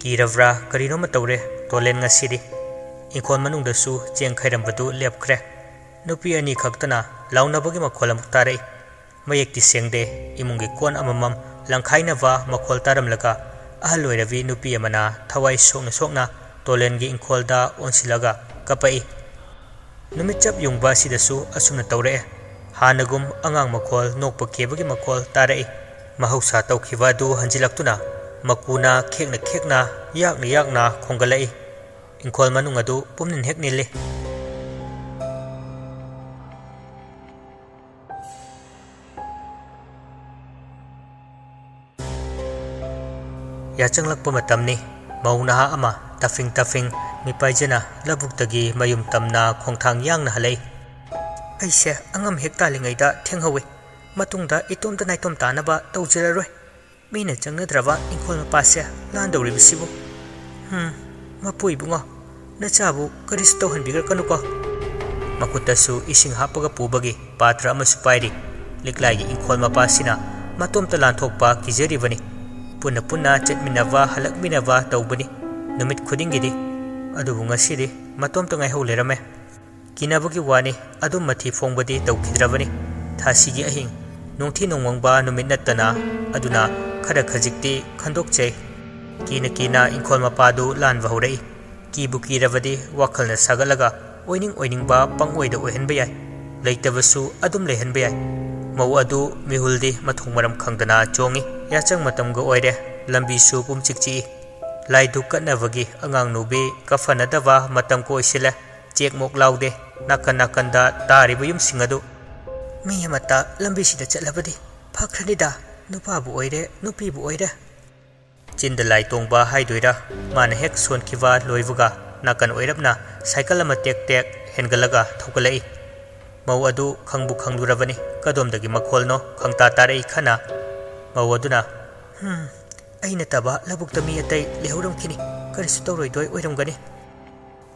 ꯀꯤꯔꯕ꯭ꯔꯥ? ꯀꯔꯤꯅꯣꯃ ꯇꯧꯔꯦ ꯇꯣꯂꯦꯟ ꯉꯁꯤꯗꯤ꯫ ꯏꯪꯈꯣꯜ ꯃꯅꯨꯡꯗꯁꯨ ꯆꯦꯡ ꯈꯩꯔꯝꯕꯗꯨ ꯂꯦꯞꯈ꯭ꯔꯦ꯫ ꯅꯨꯄꯤ ꯑꯅꯤ ꯈꯛꯇꯅ ꯂꯥꯎꯅꯕꯒꯤ ꯃꯈꯣꯜ ꯑꯃꯨꯛ ꯇꯥꯔꯛꯏ꯫ ꯃꯌꯦꯛꯇꯤ ꯁꯦꯡꯗꯦ꯫ ꯏꯃꯨꯡꯒꯤ ꯀꯣꯟ ꯑꯃꯃꯝ ꯂꯪꯈꯥꯏꯅꯕ ꯃꯈꯣꯜ ꯇꯥꯔꯝꯂꯒ, ꯑꯍꯜ ꯑꯣꯏꯔꯕꯤ ꯅꯨꯄꯤ ꯑꯃꯅ ꯊꯋꯥꯏ ꯁꯣꯛꯅ ꯁꯣꯛꯅ ꯇꯣꯂꯦꯟꯒꯤ ꯏꯪꯈꯣꯜꯗ ꯑꯣꯟꯁꯤꯜꯂꯒ ꯀꯞꯄꯛꯏ꯫ ꯅꯨꯃꯤꯠ ꯆꯞ ꯌꯨꯡꯕ ꯑꯁꯤꯗꯁꯨ ꯑꯁꯨꯝꯅ ꯇꯧꯔꯛꯑꯦ꯫ ꯍꯥꯟꯅꯒꯨꯝ ꯑꯉꯥꯡ ꯃꯈꯣꯜ, ꯅꯣꯛꯄ ꯀꯦꯕꯒꯤ ꯃꯈꯣꯜ ꯇꯥꯔꯛꯏ꯫ ꯃꯍꯧꯁꯥ ꯇꯧꯈꯤꯕ ꯑꯗꯨ ꯍꯟꯖꯤꯜꯂꯛꯇꯨꯅ ꯃꯀꯨꯅ ꯈꯦꯛꯅ ꯈꯦꯛꯅ, ꯌꯥꯛꯅ ꯌꯥꯛꯅ ꯈꯣꯡꯒꯠꯂꯛꯏ꯫ ꯏꯪꯈꯣꯜ ꯃꯅꯨꯡ ꯑꯗꯨ ꯄꯨꯝꯅꯤꯟ ꯍꯦꯛ ꯅꯤꯜꯂꯤ꯫ ꯌꯥꯆꯪꯂꯛꯄ ꯃꯇꯝꯅꯤ꯫ ꯃꯧ ꯅꯍꯥ ꯑꯃ ꯇꯐꯤꯡ ꯇꯐꯤꯡ ꯃꯤꯄꯥꯏꯖꯅ ꯂꯧꯕꯨꯛꯇꯒꯤ ꯃꯌꯨꯝ ꯇꯝꯅ ꯈꯣꯡꯊꯥꯡ ꯌꯥꯡꯅ ꯍꯜꯂꯛꯏ꯫ "ꯑꯩꯁꯦ ꯑꯉꯝ ꯍꯦꯛ ꯇꯥꯜꯂꯤꯉꯩꯗ ꯊꯦꯡꯍꯧꯏ꯫ ꯃꯇꯨꯡꯗ ꯏꯇꯣꯝꯇ ꯅꯥꯏꯇꯣꯝ ꯇꯥꯅꯕ ꯇꯧꯖꯔꯔꯣꯏ꯫ ꯃꯤꯅ ꯆꯪꯅꯗ꯭ꯔꯕ ꯏꯪꯈꯣꯜ ꯃꯄꯥꯁꯦ ꯂꯥꯟꯗꯧꯔꯤꯕꯁꯤꯕꯨ꯫ ꯍꯝ, ꯃꯄꯨ ꯏꯕꯨꯡꯉꯣ, ꯅꯆꯥꯕꯨ ꯀꯔꯤꯁꯨ ꯇꯧꯍꯟꯕꯤꯔꯛꯀꯅꯨꯀꯣ꯫" ꯃꯈꯨꯠꯇꯁꯨ ꯏꯁꯤꯡ ꯍꯥꯞꯄꯒ ꯄꯨꯕꯒꯤ ꯄꯥꯇ꯭ꯔ ꯑꯃꯁꯨ ꯄꯥꯏꯔꯤ꯫ ꯂꯤꯛꯂꯥꯏꯒꯤ ꯏꯪꯈꯣꯜ ꯃꯄꯥꯁꯤꯅ ꯃꯇꯣꯝꯇ ꯂꯥꯟꯊꯣꯛꯄ ꯀꯤꯖꯔꯤꯕꯅꯤ꯫ ꯄꯨꯟꯅ ꯄꯨꯟꯅ ꯆꯠꯃꯤꯟꯅꯕ ꯍꯜꯂꯛꯃꯤꯟꯅꯕ ꯇꯧꯕꯅꯤ ꯅꯨꯃꯤꯠ ꯈꯨꯗꯤꯡꯒꯤꯗꯤ꯫ ꯑꯗꯨꯕꯨ ꯉꯁꯤꯗꯤ ꯃꯇꯣꯝꯇ ꯉꯥꯏꯍꯧ ꯂꯩꯔꯝꯃꯦ꯫ ꯀꯤꯅꯕꯒꯤ ꯋꯥꯅꯤ, ꯑꯗꯨꯝ ꯃꯊꯤ ꯐꯣꯡꯕꯗꯤ ꯇꯧꯈꯤꯗ꯭ꯔꯕꯅꯤ꯫ ꯊꯥꯁꯤꯒꯤ ꯑꯍꯤꯡ, ꯅꯨꯡꯊꯤ ꯅꯣꯡꯃꯪꯕ ꯅꯨꯃꯤꯠ ꯅꯠꯇꯅ, ꯑꯗꯨꯅ ꯈꯔ ꯈꯖꯤꯛꯇꯤ ꯈꯟꯗꯣꯛꯆꯩ꯫ ꯀꯤꯅ ꯀꯤꯅ ꯏꯪꯈꯣꯜ ꯃꯄꯥꯗꯨ ꯂꯥꯟꯕ ꯍꯧꯔꯛꯏ꯫ ꯀꯤꯕꯨ ꯀꯤꯔꯕꯗꯤ ꯋꯥꯈꯜꯅ ꯁꯥꯒꯠꯂꯒ ꯑꯣꯏꯅꯤꯡ ꯑꯣꯏꯅꯤꯡꯕ ꯄꯪꯑꯣꯏꯗ ꯑꯣꯏꯍꯟꯕ ꯌꯥꯏ꯫ ꯂꯩꯇꯕꯁꯨ ꯑꯗꯨꯝ ꯂꯩꯍꯟꯕ ꯌꯥꯏ꯫ ꯃꯧ ꯑꯗꯨ ꯃꯤꯍꯨꯜꯗꯤ ꯃꯊꯣꯡ ꯃꯔꯝ ꯈꯪꯗꯅ ꯆꯣꯡꯏ꯫ ꯌꯥꯆꯪ ꯃꯇꯝꯒ ꯑꯣꯏꯔꯦ꯫ ꯂꯝꯕꯤꯁꯨ ꯄꯨꯝꯆꯤꯛ ꯆꯤꯛꯏ꯫ ꯂꯥꯏ ꯙꯨꯛ ꯀꯠꯅꯕꯒꯤ ꯑꯉꯥꯡ ꯅꯨꯕꯤ ꯀꯐꯅꯗꯕ ꯃꯇꯝꯒ ꯑꯣꯏꯁꯤꯜꯂꯦ꯫ ꯆꯦꯛ ꯃꯣꯛ ꯂꯥꯎꯗꯦ꯫ ꯅꯥꯀꯟ ꯅꯥꯀꯟꯗ ꯇꯥꯔꯤꯕ ꯌꯨꯝꯁꯤꯡ ꯑꯗꯨ꯫ "ꯃꯤ ꯑꯃꯠꯇ ꯂꯝꯕꯤꯁꯤꯗ ꯆꯠꯂꯕꯗꯤ ꯐꯈ꯭ꯔꯅꯤꯗ, ꯅꯨꯄꯥꯕꯨ ꯑꯣꯏꯔꯦ, ꯅꯨꯄꯤꯕꯨ ꯑꯣꯏꯔꯦ꯫" ꯆꯤꯟꯗ ꯂꯥꯏ ꯇꯣꯡꯕ ꯍꯥꯏꯗꯣꯏꯔꯥ, ꯃꯥꯅ ꯍꯦꯛ ꯁꯣꯟꯈꯤꯕ ꯂꯣꯏꯕꯒ ꯅꯥꯀꯟ ꯑꯣꯏꯔꯞꯅ ꯁꯥꯏꯀꯜ ꯑꯃ ꯇꯦꯛ ꯇꯦꯛ ꯍꯦꯟꯒꯠꯂꯒ ꯊꯧꯒꯠꯂꯛꯏ꯫ ꯃꯧ ꯑꯗꯨ ꯈꯪꯕꯨ ꯈꯪꯂꯨꯔꯕꯅꯤ, ꯀꯗꯣꯝꯗꯒꯤ ꯃꯈꯣꯜꯅꯣ ꯈꯪꯇꯥ ꯇꯥꯔꯛꯏ ꯈꯅ꯫ ꯃꯧ ꯑꯗꯨꯅ, "ꯎꯝ, ꯑꯩ ꯅꯠꯇꯕ ꯂꯧꯕꯨꯛꯇ ꯃꯤ ꯑꯇꯩ ꯂꯩꯍꯧꯔꯝꯈꯤꯅꯤ꯫ ꯀꯔꯤꯁꯨ ꯇꯧꯔꯣꯏꯗꯣꯏ ꯑꯣꯏꯔꯝꯒꯅꯤ꯫"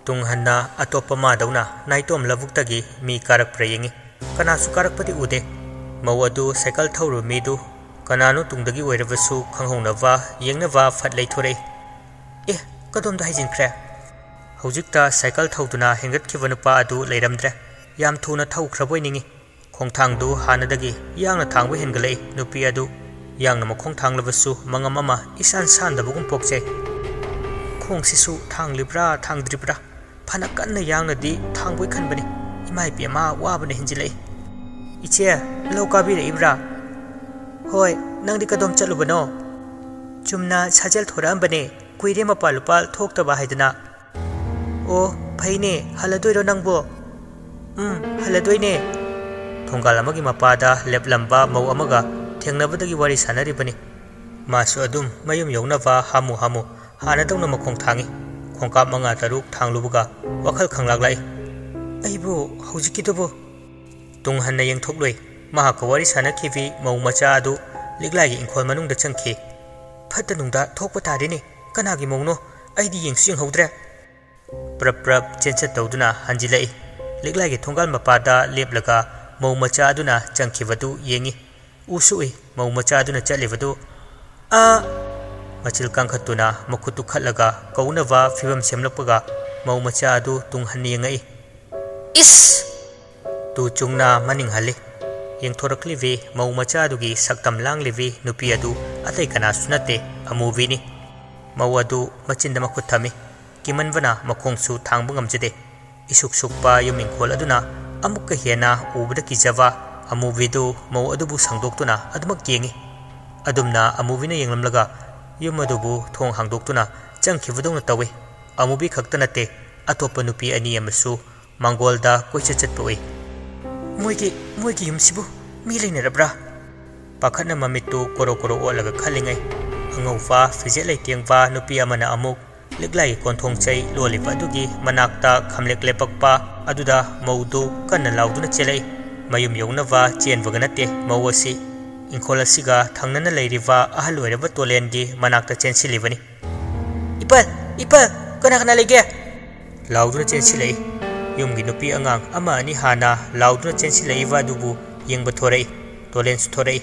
ꯇꯨꯡ ꯍꯟꯅ ꯑꯇꯣꯞꯄ ꯃꯥꯗꯧꯅ ꯅꯥꯏꯇꯣꯝ ꯂꯧꯕꯨꯛꯇꯒꯤ ꯃꯤ ꯀꯥꯔꯛꯄ꯭ꯔꯥ ꯌꯦꯡꯉꯤ꯫ ꯀꯅꯥꯁꯨ ꯀꯥꯔꯛꯄꯗꯤ ꯎꯗꯦ꯫ ꯃꯧ ꯑꯗꯨ ꯁꯥꯏꯀꯜ ꯊꯧꯔꯤꯕ ꯃꯤꯗꯨ ꯀꯅꯥꯅꯣ ꯇꯨꯡꯗꯒꯤ ꯑꯣꯏꯔꯕꯁꯨ ꯈꯪꯍꯧꯅꯕ ꯌꯦꯡꯅꯕ ꯐꯠ ꯂꯩꯊꯣꯔꯛꯏ꯫ "ꯑꯦ, ꯀꯗꯣꯝꯗ ꯍꯥꯏꯖꯤꯟꯈ꯭ꯔꯦ?" ꯍꯧꯖꯤꯛꯇ ꯁꯥꯏꯀꯜ ꯊꯧꯗꯨꯅ ꯍꯦꯟꯒꯠꯈꯤꯕ ꯅꯨꯄꯥ ꯑꯗꯨ ꯂꯩꯔꯝꯗ꯭ꯔꯦ꯫ ꯌꯥꯝ ꯊꯨꯅ ꯊꯧꯈ꯭ꯔꯕꯣꯏ ꯅꯤꯡꯏ꯫ ꯈꯣꯡꯊꯥꯡꯗꯨ ꯍꯥꯟꯅꯗꯒꯤ ꯌꯥꯡꯅ ꯊꯥꯡꯕ ꯍꯦꯟꯒꯠꯂꯛꯏ꯫ ꯅꯨꯄꯤ ꯑꯗꯨ ꯌꯥꯡꯅ ꯃꯈꯣꯡ ꯊꯥꯡꯂꯕꯁꯨ ꯃꯉꯝ ꯑꯃ ꯏꯁꯥꯟ ꯁꯥꯟꯗꯕꯒꯨꯝ ꯄꯣꯛꯆꯩ꯫ ꯈꯣꯡꯁꯤꯁꯨ ꯊꯥꯡꯂꯤꯕ꯭ꯔꯥ ꯊꯥꯡꯗ꯭ꯔꯤꯕ꯭ꯔꯥ? ꯐꯅ ꯀꯟꯅ ꯌꯥꯡꯅꯗꯤ ꯊꯥꯡꯕꯣꯏ ꯈꯟꯕꯅꯤ꯫ ꯏꯃꯥ ꯏꯕꯦꯝꯃ, ꯋꯥꯕꯅ ꯍꯦꯟꯖꯤꯜꯂꯛꯏ꯫ "ꯏꯆꯦ, ꯂꯧ ꯀꯥꯕꯤꯔꯛꯏꯕ꯭ꯔꯥ?" "ꯍꯣꯏ, ꯅꯪꯗꯤ ꯀꯗꯣꯝ ꯆꯠꯂꯨꯕꯅꯣ?" "ꯆꯨꯝꯅ ꯁꯥꯖꯦꯜ ꯊꯣꯔꯛꯑꯝꯕꯅꯦ, ꯀꯨꯏꯔꯦ ꯃꯄꯥ ꯂꯨꯄꯥ ꯊꯣꯛꯇꯕ ꯍꯥꯏꯗꯅ꯫" "ꯑꯣ, ꯐꯩꯅꯦ, ꯍꯜꯂꯗꯣꯏꯔꯣ ꯅꯪꯕꯣ?" "ꯎꯝ, ꯍꯜꯂꯗꯣꯏꯅꯦ꯫" ꯊꯣꯡꯒꯥꯜ ꯑꯃꯒꯤ ꯃꯄꯥꯗ ꯂꯦꯞꯂꯝꯕ ꯃꯧ ꯑꯃꯒ ꯊꯦꯡꯅꯕꯗꯒꯤ ꯋꯥꯔꯤ ꯁꯥꯟꯅꯔꯤꯕꯅꯤ꯫ ꯃꯥꯁꯨ ꯑꯗꯨꯝ ꯃꯌꯨꯝ ꯌꯧꯅꯕ ꯍꯥꯃꯨ ꯍꯥꯃꯨ ꯍꯥꯟꯅꯗꯧꯅ ꯃꯈꯣꯡ ꯊꯥꯡꯏ꯫ ꯈꯣꯡꯀꯥꯞ ꯃꯉꯥ ꯇꯔꯨꯛ ꯊꯥꯡꯂꯨꯕꯒ ꯋꯥꯈꯜ ꯈꯪꯂꯥꯛ ꯂꯥꯛꯏ꯫ "ꯑꯩꯕꯨ ꯍꯧꯖꯤꯛꯀꯤꯗꯨꯕꯨ?" ꯇꯨꯡ ꯍꯟꯅ ꯌꯦꯡꯊꯣꯛꯂꯨꯏ꯫ ꯃꯍꯥꯛꯀ ꯋꯥꯔꯤ ꯁꯥꯟꯅꯈꯤꯕꯤ ꯃꯧ ꯃꯆꯥ ꯑꯗꯨ ꯂꯤꯛꯂꯥꯏꯒꯤ ꯏꯪꯈꯣꯜ ꯃꯅꯨꯡꯗ ꯆꯪꯈꯤ꯫ ꯐꯠꯇ ꯅꯨꯡꯗ ꯊꯣꯛꯄ ꯇꯥꯔꯦꯅꯦ꯫ ꯀꯅꯥꯒꯤ ꯃꯧꯅꯣ? ꯑꯩꯗꯤ ꯌꯦꯡꯁꯨ ꯌꯦꯡꯍꯧꯗ꯭ꯔꯦ꯫ ꯄ꯭ꯔꯞ ꯄ꯭ꯔꯞ ꯆꯦꯟꯆꯠ ꯇꯧꯗꯨꯅ ꯍꯟꯖꯤꯜꯂꯛꯏ꯫ ꯂꯤꯛꯂꯥꯏꯒꯤ ꯊꯣꯡꯒꯥꯜ ꯃꯄꯥꯗ ꯂꯦꯞꯂꯒ ꯃꯧ ꯃꯆꯥ ꯑꯗꯨꯅ ꯆꯪꯈꯤꯕꯗꯨ ꯌꯦꯡꯏ꯫ ꯎꯁꯨ ꯎꯏ ꯃꯧ ꯃꯆꯥ ꯑꯗꯨꯅ ꯆꯠꯂꯤꯕꯗꯨ꯫ "ꯑꯥ!" ꯃꯆꯤꯜ ꯀꯥꯡꯈꯠꯇꯨꯅ ꯃꯈꯨꯠꯇꯨ ꯈꯠꯂꯒ ꯀꯧꯅꯕ ꯐꯤꯕꯝ ꯁꯦꯝꯂꯛꯄꯒ ꯃꯧ ꯃꯆꯥ ꯑꯗꯨ ꯇꯨꯡ ꯍꯟꯅ ꯌꯦꯡꯉꯛꯏ꯫ "ꯏꯁ!" ꯇꯨ ꯆꯨꯡꯅ ꯃꯅꯤꯡ ꯍꯜꯂꯤ꯫ ꯌꯦꯡꯊꯣꯔꯛꯂꯤꯕꯤ ꯃꯧ ꯃꯆꯥ ꯑꯗꯨꯒꯤ ꯁꯛꯇꯝ ꯂꯥꯡꯂꯤꯕꯤ ꯅꯨꯄꯤ ꯑꯗꯨ ꯑꯇꯩ ꯀꯅꯥꯁꯨ ꯅꯠꯇꯦ, ꯑꯃꯨꯕꯤꯅꯤ꯫ ꯃꯧ ꯑꯗꯨ ꯃꯆꯤꯟꯗ ꯃꯈꯨꯠ ꯊꯝꯃꯤ꯫ ꯀꯤꯃꯟꯕꯅ ꯃꯈꯣꯡꯁꯨ ꯊꯥꯡꯕ ꯉꯝꯖꯗꯦ꯫ ꯏꯁꯨꯛ ꯁꯨꯛꯄ ꯌꯨꯝ ꯏꯪꯈꯣꯜ ꯑꯗꯨꯅ ꯑꯃꯨꯛꯀ ꯍꯦꯟꯅ ꯎꯕꯗ ꯀꯤꯖꯕ ꯑꯃꯨꯕꯤꯗꯨ ꯃꯧ ꯑꯗꯨꯕꯨ ꯁꯪꯗꯣꯛꯇꯨꯅ ꯑꯗꯨꯃꯛ ꯌꯦꯡꯏ꯫ ꯑꯗꯨꯝꯅ ꯑꯃꯨꯕꯤꯅ ꯌꯦꯡꯂꯝꯂꯒ ꯌꯨꯝ ꯑꯗꯨꯕꯨ ꯊꯣꯡ ꯍꯥꯡꯗꯣꯛꯇꯨꯅ ꯆꯪꯈꯤꯕꯗꯧꯅ ꯇꯧꯏ꯫ ꯑꯃꯨꯕꯤ ꯈꯛꯇ ꯅꯠꯇꯦ, ꯑꯇꯣꯞꯄ ꯅꯨꯄꯤ ꯑꯅꯤ ꯑꯃꯁꯨ ꯃꯥꯡꯒꯣꯜꯗ ꯀꯣꯏꯆꯠ ꯆꯠꯄ ꯎꯏ꯫ "ꯃꯣꯏꯒꯤ, ꯃꯣꯏꯒꯤ ꯌꯨꯝꯁꯤꯕꯨ ꯃꯤ ꯂꯩꯅꯔꯕ꯭ꯔꯥ?" ꯄꯥꯈꯠꯅ ꯃꯃꯤꯠꯇꯨ ꯀꯣꯔꯣ ꯀꯣꯔꯣ ꯑꯣꯠꯂꯒ ꯈꯜꯂꯤꯉꯩ, ꯑꯉꯧꯕ ꯐꯤꯖꯦꯠ ꯂꯩꯇꯦꯡꯕ ꯅꯨꯄꯤ ꯑꯃꯅ ꯑꯃꯨꯛ ꯂꯤꯛꯂꯥꯏꯒꯤ ꯀꯣꯟꯊꯣꯡ ꯆꯩ ꯂꯣꯜꯂꯤꯕ ꯑꯗꯨꯒꯤ ꯃꯅꯥꯛꯇ ꯈꯝꯂꯦꯛ ꯂꯦꯞꯄꯛꯄ ꯑꯗꯨꯗ ꯃꯧꯗꯨ ꯀꯟꯅ ꯂꯥꯎꯗꯨꯅ ꯆꯦꯜꯂꯛꯏ꯫ ꯃꯌꯨꯝ ꯌꯧꯅꯕ ꯆꯦꯟꯕꯒ ꯅꯠꯇꯦ ꯃꯧ ꯑꯁꯤ꯫ ꯏꯪꯈꯣꯜ ꯑꯁꯤꯒ ꯊꯪꯅꯅ ꯂꯩꯔꯤꯕ ꯑꯍꯜ ꯑꯣꯏꯔꯕ ꯇꯣꯂꯦꯟꯒꯤ ꯃꯅꯥꯛꯇ ꯆꯦꯟꯁꯤꯜꯂꯤꯕꯅꯤ꯫ "ꯏꯄꯥ, ꯏꯄꯥ, ꯀꯅꯥ ꯀꯅꯥ ꯂꯩꯒꯦ?" ꯂꯥꯎꯗꯨꯅ ꯆꯦꯟꯁꯤꯜꯂꯛꯏ꯫ ꯌꯨꯝꯒꯤ ꯅꯨꯄꯤ ꯑꯉꯥꯡ ꯑꯃ ꯑꯅꯤ ꯍꯥꯟꯅ ꯂꯥꯎꯗꯨꯅ ꯆꯦꯟꯁꯤꯜꯂꯛꯏꯕ ꯑꯗꯨꯕꯨ ꯌꯦꯡꯕ ꯊꯣꯔꯛꯏ꯫ ꯇꯣꯂꯦꯟꯁꯨ ꯊꯣꯔꯛꯏ꯫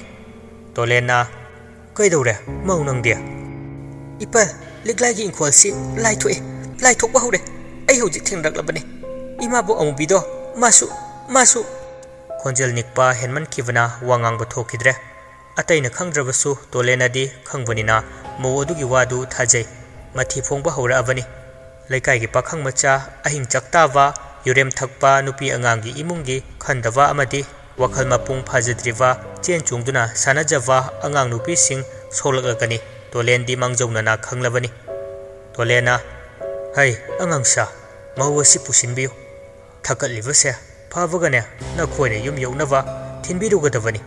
ꯇꯣꯂꯦꯟꯅ, "ꯀꯩꯗꯧꯔꯦ ꯃꯧ ꯅꯪꯗꯤ?" "ꯏꯄꯥ, ꯂꯤꯛꯂꯥꯏꯒꯤ ꯏꯪꯈꯣꯜꯁꯤ ꯂꯥꯏ ꯊꯣꯛꯑꯦ, ꯂꯥꯏ ꯊꯣꯛꯄ ꯍꯧꯔꯦ꯫ ꯑꯩ ꯍꯧꯖꯤꯛ ꯊꯦꯡꯅꯔꯛꯂꯕꯅꯦ꯫ ꯏꯃꯥꯕꯣꯛ ꯑꯃꯨꯕꯤꯗꯣ, ꯃꯥꯁꯨ, ꯃꯥꯁꯨ!" ꯈꯣꯟꯖꯦꯜ ꯅꯤꯛꯄ ꯍꯦꯟꯃꯟꯈꯤꯕꯅ ꯋꯥ ꯉꯥꯡꯕ ꯊꯣꯛꯈꯤꯗ꯭ꯔꯦ꯫ ꯑꯇꯩꯅ ꯈꯪꯗ꯭ꯔꯕꯁꯨ ꯇꯣꯂꯦꯟꯅꯗꯤ ꯈꯪꯕꯅꯤꯅ ꯃꯧ ꯑꯗꯨꯒꯤ ꯋꯥꯗꯨ ꯊꯥꯖꯩ꯫ ꯃꯊꯤ ꯐꯣꯡꯕ ꯍꯧꯔꯛꯑꯕꯅꯤ꯫ ꯂꯩꯀꯥꯏꯒꯤ ꯄꯥꯈꯪ ꯃꯆꯥ, ꯑꯍꯤꯡ ꯆꯥꯛꯇꯥꯕ, ꯌꯨꯔꯦꯝ ꯊꯛꯄ, ꯅꯨꯄꯤ ꯑꯉꯥꯡꯒꯤ ꯏꯃꯨꯡꯒꯤ ꯈꯟꯗꯕ ꯑꯃꯗꯤ ꯋꯥꯈꯜ ꯃꯄꯨꯡ ꯐꯥꯖꯗ꯭ꯔꯤꯕ, ꯆꯦꯟ ꯆꯣꯡꯗꯨꯅ ꯁꯥꯟꯅꯖꯕ ꯑꯉꯥꯡ ꯅꯨꯄꯤꯁꯤꯡ ꯁꯣꯛꯂꯛꯂꯒꯅꯤ꯫ ꯇꯣꯂꯦꯟꯗꯤ ꯃꯥꯡꯖꯧꯅꯅ ꯈꯪꯂꯕꯅꯤ꯫ ꯇꯣꯂꯦꯟꯅ, "ꯍꯩ, ꯑꯉꯥꯡꯁꯥ, ꯃꯧ ꯑꯁꯤ ꯄꯨꯁꯤꯟꯕꯤꯌꯨ꯫ ꯊꯛꯀꯠꯂꯤꯕꯁꯦ ꯐꯕꯒꯅꯦ, ꯅꯈꯣꯏꯅ ꯌꯨꯝ ꯌꯧꯅꯕ ꯊꯤꯟꯕꯤꯔꯨꯒꯗꯕꯅꯤ꯫"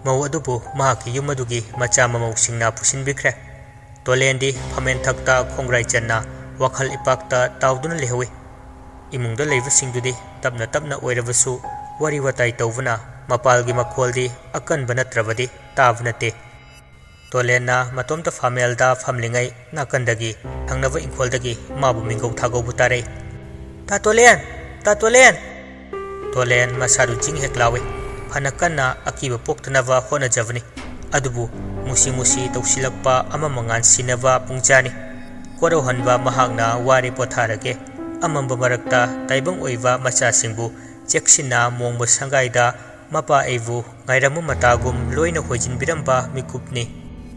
ꯃꯧ ꯑꯗꯨꯕꯨ ꯃꯍꯥꯛꯀꯤ ꯌꯨꯝ ꯑꯗꯨꯒꯤ ꯃꯆꯥ ꯃꯃꯧꯁꯤꯡꯅ ꯄꯨꯁꯤꯟꯕꯤꯈ꯭ꯔꯦ꯫ ꯇꯣꯂꯦꯟꯗꯤ ꯐꯝꯃꯦꯟꯊꯛꯇ ꯈꯣꯡꯒ꯭ꯔꯥꯏ ꯆꯟꯅ ꯋꯥꯈꯜ ꯏꯄꯥꯛꯇ ꯇꯥꯎꯗꯨꯅ ꯂꯩꯍꯧꯏ꯫ ꯏꯃꯨꯡꯗ ꯂꯩꯕꯁꯤꯡꯗꯨꯗꯤ ꯇꯞꯅ ꯇꯞꯅ ꯑꯣꯏꯔꯕꯁꯨ ꯋꯥꯔꯤ ꯋꯥꯇꯥꯏ ꯇꯧꯕꯅ ꯃꯄꯥꯜꯒꯤ ꯃꯈꯣꯜꯗꯤ ꯑꯀꯟꯕ ꯅꯠꯇ꯭ꯔꯕꯗꯤ ꯇꯥꯕ ꯅꯠꯇꯦ꯫ ꯇꯣꯂꯦꯟꯅ ꯃꯇꯣꯝꯇ ꯐꯥꯃꯦꯜꯗ ꯐꯝꯂꯤꯉꯩ ꯅꯥꯀꯟꯗꯒꯤ ꯊꯪꯅꯕ ꯏꯪꯈꯣꯜꯗꯒꯤ ꯃꯥꯕꯨ ꯃꯤꯡꯒꯧ ꯊꯥꯒꯧꯕ ꯇꯥꯔꯛꯏ꯫ "ꯇꯥ ꯇꯣꯂꯦꯟ! ꯇꯥ ꯇꯣꯂꯦꯟ!" ꯇꯣꯂꯦꯟ ꯃꯁꯥꯗꯨ ꯖꯤꯡ ꯍꯦꯛ ꯂꯥꯎꯏ꯫ ꯐꯅ ꯀꯟꯅ ꯑꯀꯤꯕ ꯄꯣꯛꯇꯅꯕ ꯍꯣꯠꯅꯖꯕꯅꯤ꯫ ꯑꯗꯨꯕꯨ ꯃꯨꯁꯤ ꯃꯨꯁꯤ ꯇꯧꯁꯤꯜꯂꯛꯄ ꯑꯃ ꯃꯉꯥꯟ ꯁꯤꯟꯅꯕ ꯄꯨꯡꯖꯥꯅꯤ꯫ ꯀꯣꯔꯧꯍꯟꯕ ꯃꯍꯥꯛꯅ ꯋꯥꯔꯦ ꯄꯣꯊꯥꯔꯒꯦ꯫ ꯑꯃꯝꯕ ꯃꯔꯛꯇ ꯇꯥꯏꯕꯪ ꯑꯣꯏꯕ ꯃꯆꯥꯁꯤꯡꯕꯨ ꯆꯦꯛꯁꯤꯟꯅ ꯃꯣꯡꯕ ꯁꯪꯒꯥꯏꯗ ꯃꯄꯥ ꯑꯩꯕꯨ ꯉꯥꯏꯔꯝꯕ ꯃꯇꯥꯒꯨꯝ ꯂꯣꯏꯅ ꯍꯣꯏꯖꯤꯟꯕꯤꯔꯝꯕ ꯃꯤꯀꯨꯞꯅꯤ꯫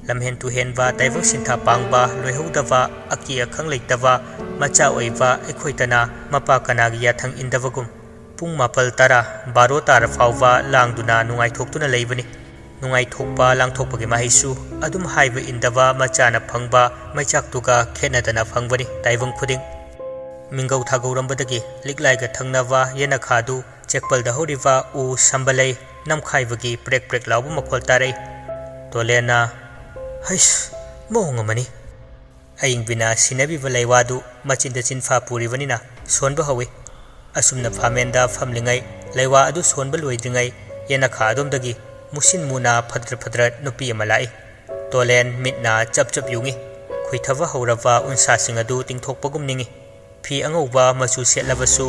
ꯂꯝꯍꯦꯟ ꯇꯨꯍꯦꯟꯕ, ꯇꯥꯏꯕꯪ ꯁꯤꯟꯊꯥ ꯄꯥꯡꯕ, ꯂꯣꯏꯍꯧꯗꯕ, ꯑꯀꯤ ꯑꯈꯪ ꯂꯩꯇꯕ ꯃꯆꯥ ꯑꯣꯏꯕ ꯑꯩꯈꯣꯏꯇꯅ ꯃꯄꯥ ꯀꯅꯥꯒꯤ ꯌꯥꯊꯪ ꯏꯟꯗꯕꯒꯨꯝ ꯄꯨꯡ ꯃꯥꯄꯜ, ꯇꯔꯥ, ꯕꯥꯔꯣ ꯇꯥꯔ ꯐꯥꯎꯕ ꯂꯥꯡꯗꯨꯅ ꯅꯨꯡꯉꯥꯏꯊꯣꯛꯇꯨꯅ ꯂꯩꯕꯅꯤ꯫ ꯅꯨꯡꯉꯥꯏꯊꯣꯛꯄ, ꯂꯥꯡꯊꯣꯛꯄꯒꯤ ꯃꯍꯩꯁꯨ ꯑꯗꯨꯝ ꯍꯥꯏꯕ ꯏꯟꯗꯕ ꯃꯆꯥꯅ ꯐꯪꯕ ꯃꯩꯆꯥꯛꯇꯨꯒ ꯈꯦꯠꯅꯗꯅ ꯐꯪꯕꯅꯤ ꯇꯥꯏꯕꯪ ꯈꯨꯗꯤꯡ꯫ ꯃꯤꯡꯒꯧ ꯊꯥꯒꯧꯔꯝꯕꯗꯒꯤ ꯂꯤꯛꯂꯥꯏꯒ ꯊꯪꯅꯕ ꯌꯦꯅꯈꯥꯗꯨ ꯆꯦꯛꯄꯜꯗ ꯍꯧꯔꯤꯕ ꯎ ꯁꯝꯕ ꯂꯩ ꯅꯝꯈꯥꯏꯕꯒꯤ ꯄ꯭ꯔꯦꯛ ꯄ꯭ꯔꯦꯛ ꯂꯥꯎꯕ ꯃꯈꯣꯜ ꯇꯥꯔꯛꯏ꯫ ꯇꯣꯂꯦꯟꯅ, "ꯍꯩꯁ, ꯃꯑꯣꯡ ꯑꯃꯅꯤ!" ꯑꯏꯪꯕꯤꯅ ꯁꯤꯟꯅꯕꯤꯕ ꯂꯩꯋꯥꯗꯨ ꯃꯆꯤꯟꯗ ꯆꯤꯟꯐꯥ ꯄꯨꯔꯤꯕꯅꯤꯅ ꯁꯣꯟꯕ ꯍꯧꯏ꯫ ꯑꯁꯨꯝꯅ ꯐꯥꯃꯦꯟꯗ ꯐꯝꯂꯤꯉꯩ, ꯂꯩꯋꯥ ꯑꯗꯨ ꯁꯣꯟꯕ ꯂꯣꯏꯗ꯭ꯔꯤꯉꯩ, ꯌꯦꯅꯈꯥ ꯑꯗꯣꯝꯗꯒꯤ ꯃꯨꯁꯤꯟ ꯃꯨꯅ ꯐꯗ꯭ꯔꯠ ꯐꯗ꯭ꯔꯠ ꯅꯨꯄꯤ ꯑꯃ ꯂꯥꯛꯏ꯫ ꯇꯣꯂꯦꯟ ꯃꯤꯠꯅ ꯆꯞ ꯆꯞ ꯌꯨꯡꯏ꯫ ꯈꯨꯏꯊꯕ ꯍꯧꯔꯕ ꯎꯟꯁꯥꯁꯤꯡ ꯑꯗꯨ ꯇꯤꯡꯊꯣꯛꯄꯒꯨꯝ ꯅꯤꯡꯏ꯫ ꯐꯤ ꯑꯉꯧꯕ ꯃꯆꯨ ꯁꯦꯠꯂꯕꯁꯨ,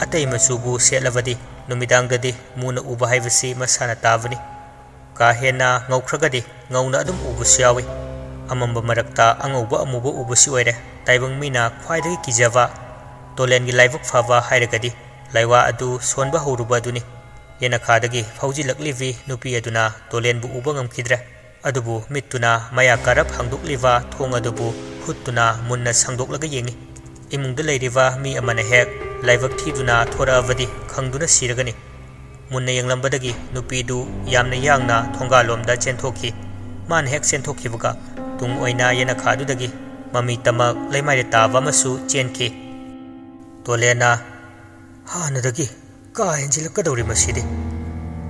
ꯑꯇꯩ ꯃꯆꯨꯕꯨ ꯁꯦꯠꯂꯕꯗꯤ ꯅꯨꯃꯤꯗꯥꯡꯗꯗꯤ ꯃꯨꯅ ꯎꯕ ꯍꯥꯏꯕꯁꯤ ꯃꯁꯥꯅ ꯇꯥꯕꯅꯤ꯫ ꯀꯥ ꯍꯦꯟꯅ ꯉꯧꯈ꯭ꯔꯒꯗꯤ ꯉꯧꯅ ꯑꯗꯨꯝ ꯎꯕꯁꯨ ꯌꯥꯎꯏ꯫ ꯑꯃꯝꯕ ꯃꯔꯛꯇ ꯑꯉꯧꯕ ꯑꯃꯨꯕ ꯎꯕꯁꯤ ꯑꯣꯏꯔꯦ ꯇꯥꯏꯕꯪ ꯃꯤꯅ ꯈ꯭ꯋꯥꯏꯗꯒꯤ ꯀꯤꯖꯕ꯫ ꯇꯣꯂꯦꯟꯒꯤ ꯂꯥꯏꯕꯛ ꯐꯕ ꯍꯥꯏꯔꯒꯗꯤ ꯂꯥꯏꯋꯥ ꯑꯗꯨ ꯁꯣꯟꯕ ꯍꯧꯔꯨꯕ ꯑꯗꯨꯅꯤ꯫ ꯌꯦꯅꯈꯥꯗꯒꯤ ꯐꯥꯎꯖꯤꯜꯂꯛꯂꯤꯕꯤ ꯅꯨꯄꯤ ꯑꯗꯨꯅ ꯇꯣꯂꯦꯟꯕꯨ ꯎꯕ ꯉꯝꯈꯤꯗ꯭ꯔꯦ꯫ ꯑꯗꯨꯕꯨ ꯃꯤꯠꯇꯨꯅ ꯃꯌꯥ ꯀꯥꯔꯞ ꯍꯥꯡꯗꯣꯛꯂꯤꯕ ꯊꯣꯡ ꯑꯗꯨꯕꯨ ꯍꯨꯠꯇꯨꯅ ꯃꯨꯟꯅ ꯁꯪꯗꯣꯛꯂꯒ ꯌꯦꯡꯏ꯫ ꯏꯃꯨꯡꯗ ꯂꯩꯔꯤꯕ ꯃꯤ ꯑꯃꯅ ꯍꯦꯛ ꯂꯥꯏꯕꯛ ꯊꯤꯗꯨꯅ ꯊꯣꯔꯛꯑꯕꯗꯤ ꯈꯪꯗꯨꯅ ꯁꯤꯔꯒꯅꯤ꯫ ꯃꯨꯟꯅ ꯌꯦꯡꯂꯝꯕꯗꯒꯤ ꯅꯨꯄꯤꯗꯨ ꯌꯥꯝꯅ ꯌꯥꯡꯅ ꯊꯣꯡꯒꯥꯜꯂꯣꯝꯗ ꯆꯦꯟꯊꯣꯛꯈꯤ꯫ ꯃꯥꯅ ꯍꯦꯛ ꯆꯦꯟꯊꯣꯛꯈꯤꯕꯒ ꯇꯨꯡ ꯑꯣꯏꯅ ꯌꯦꯅꯈꯥꯗꯨꯗꯒꯤ ꯃꯃꯤ ꯇꯃꯛ ꯂꯩꯃꯥꯏꯗ ꯇꯥꯕ ꯑꯃꯁꯨ ꯆꯦꯟꯈꯤ꯫ ꯇꯣꯂꯦꯟꯅ ꯍꯥꯟꯅꯗꯒꯤ ꯀꯥ ꯍꯦꯟꯖꯤꯜꯂꯛꯀꯗꯧꯔꯤ ꯃꯁꯤꯗꯤ꯫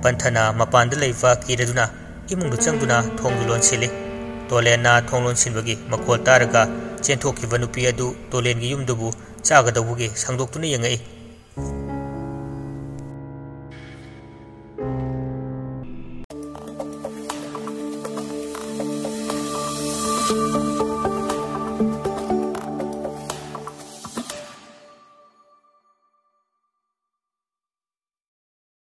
ꯄꯟꯊꯅ ꯃꯄꯥꯟꯗ ꯂꯩꯕ ꯀꯤꯔꯗꯨꯅ ꯏꯃꯨꯡꯗ ꯆꯪꯗꯨꯅ ꯊꯣꯡꯗꯨ ꯂꯣꯟꯁꯤꯜꯂꯤ꯫ ꯇꯣꯂꯦꯟꯅ ꯊꯣꯡ ꯂꯣꯟꯁꯤꯟꯕꯒꯤ ꯃꯈꯣꯜ ꯇꯥꯔꯒ ꯆꯦꯟꯊꯣꯛꯈꯤꯕ ꯅꯨꯄꯤ ꯑꯗꯨ ꯇꯣꯂꯦꯟꯒꯤ ꯌꯨꯝꯗꯨꯕꯨ ꯆꯥꯒꯗꯧꯕꯒꯤ ꯁꯪꯗꯣꯛꯇꯨꯅ ꯌꯦꯡꯉꯛꯏ꯫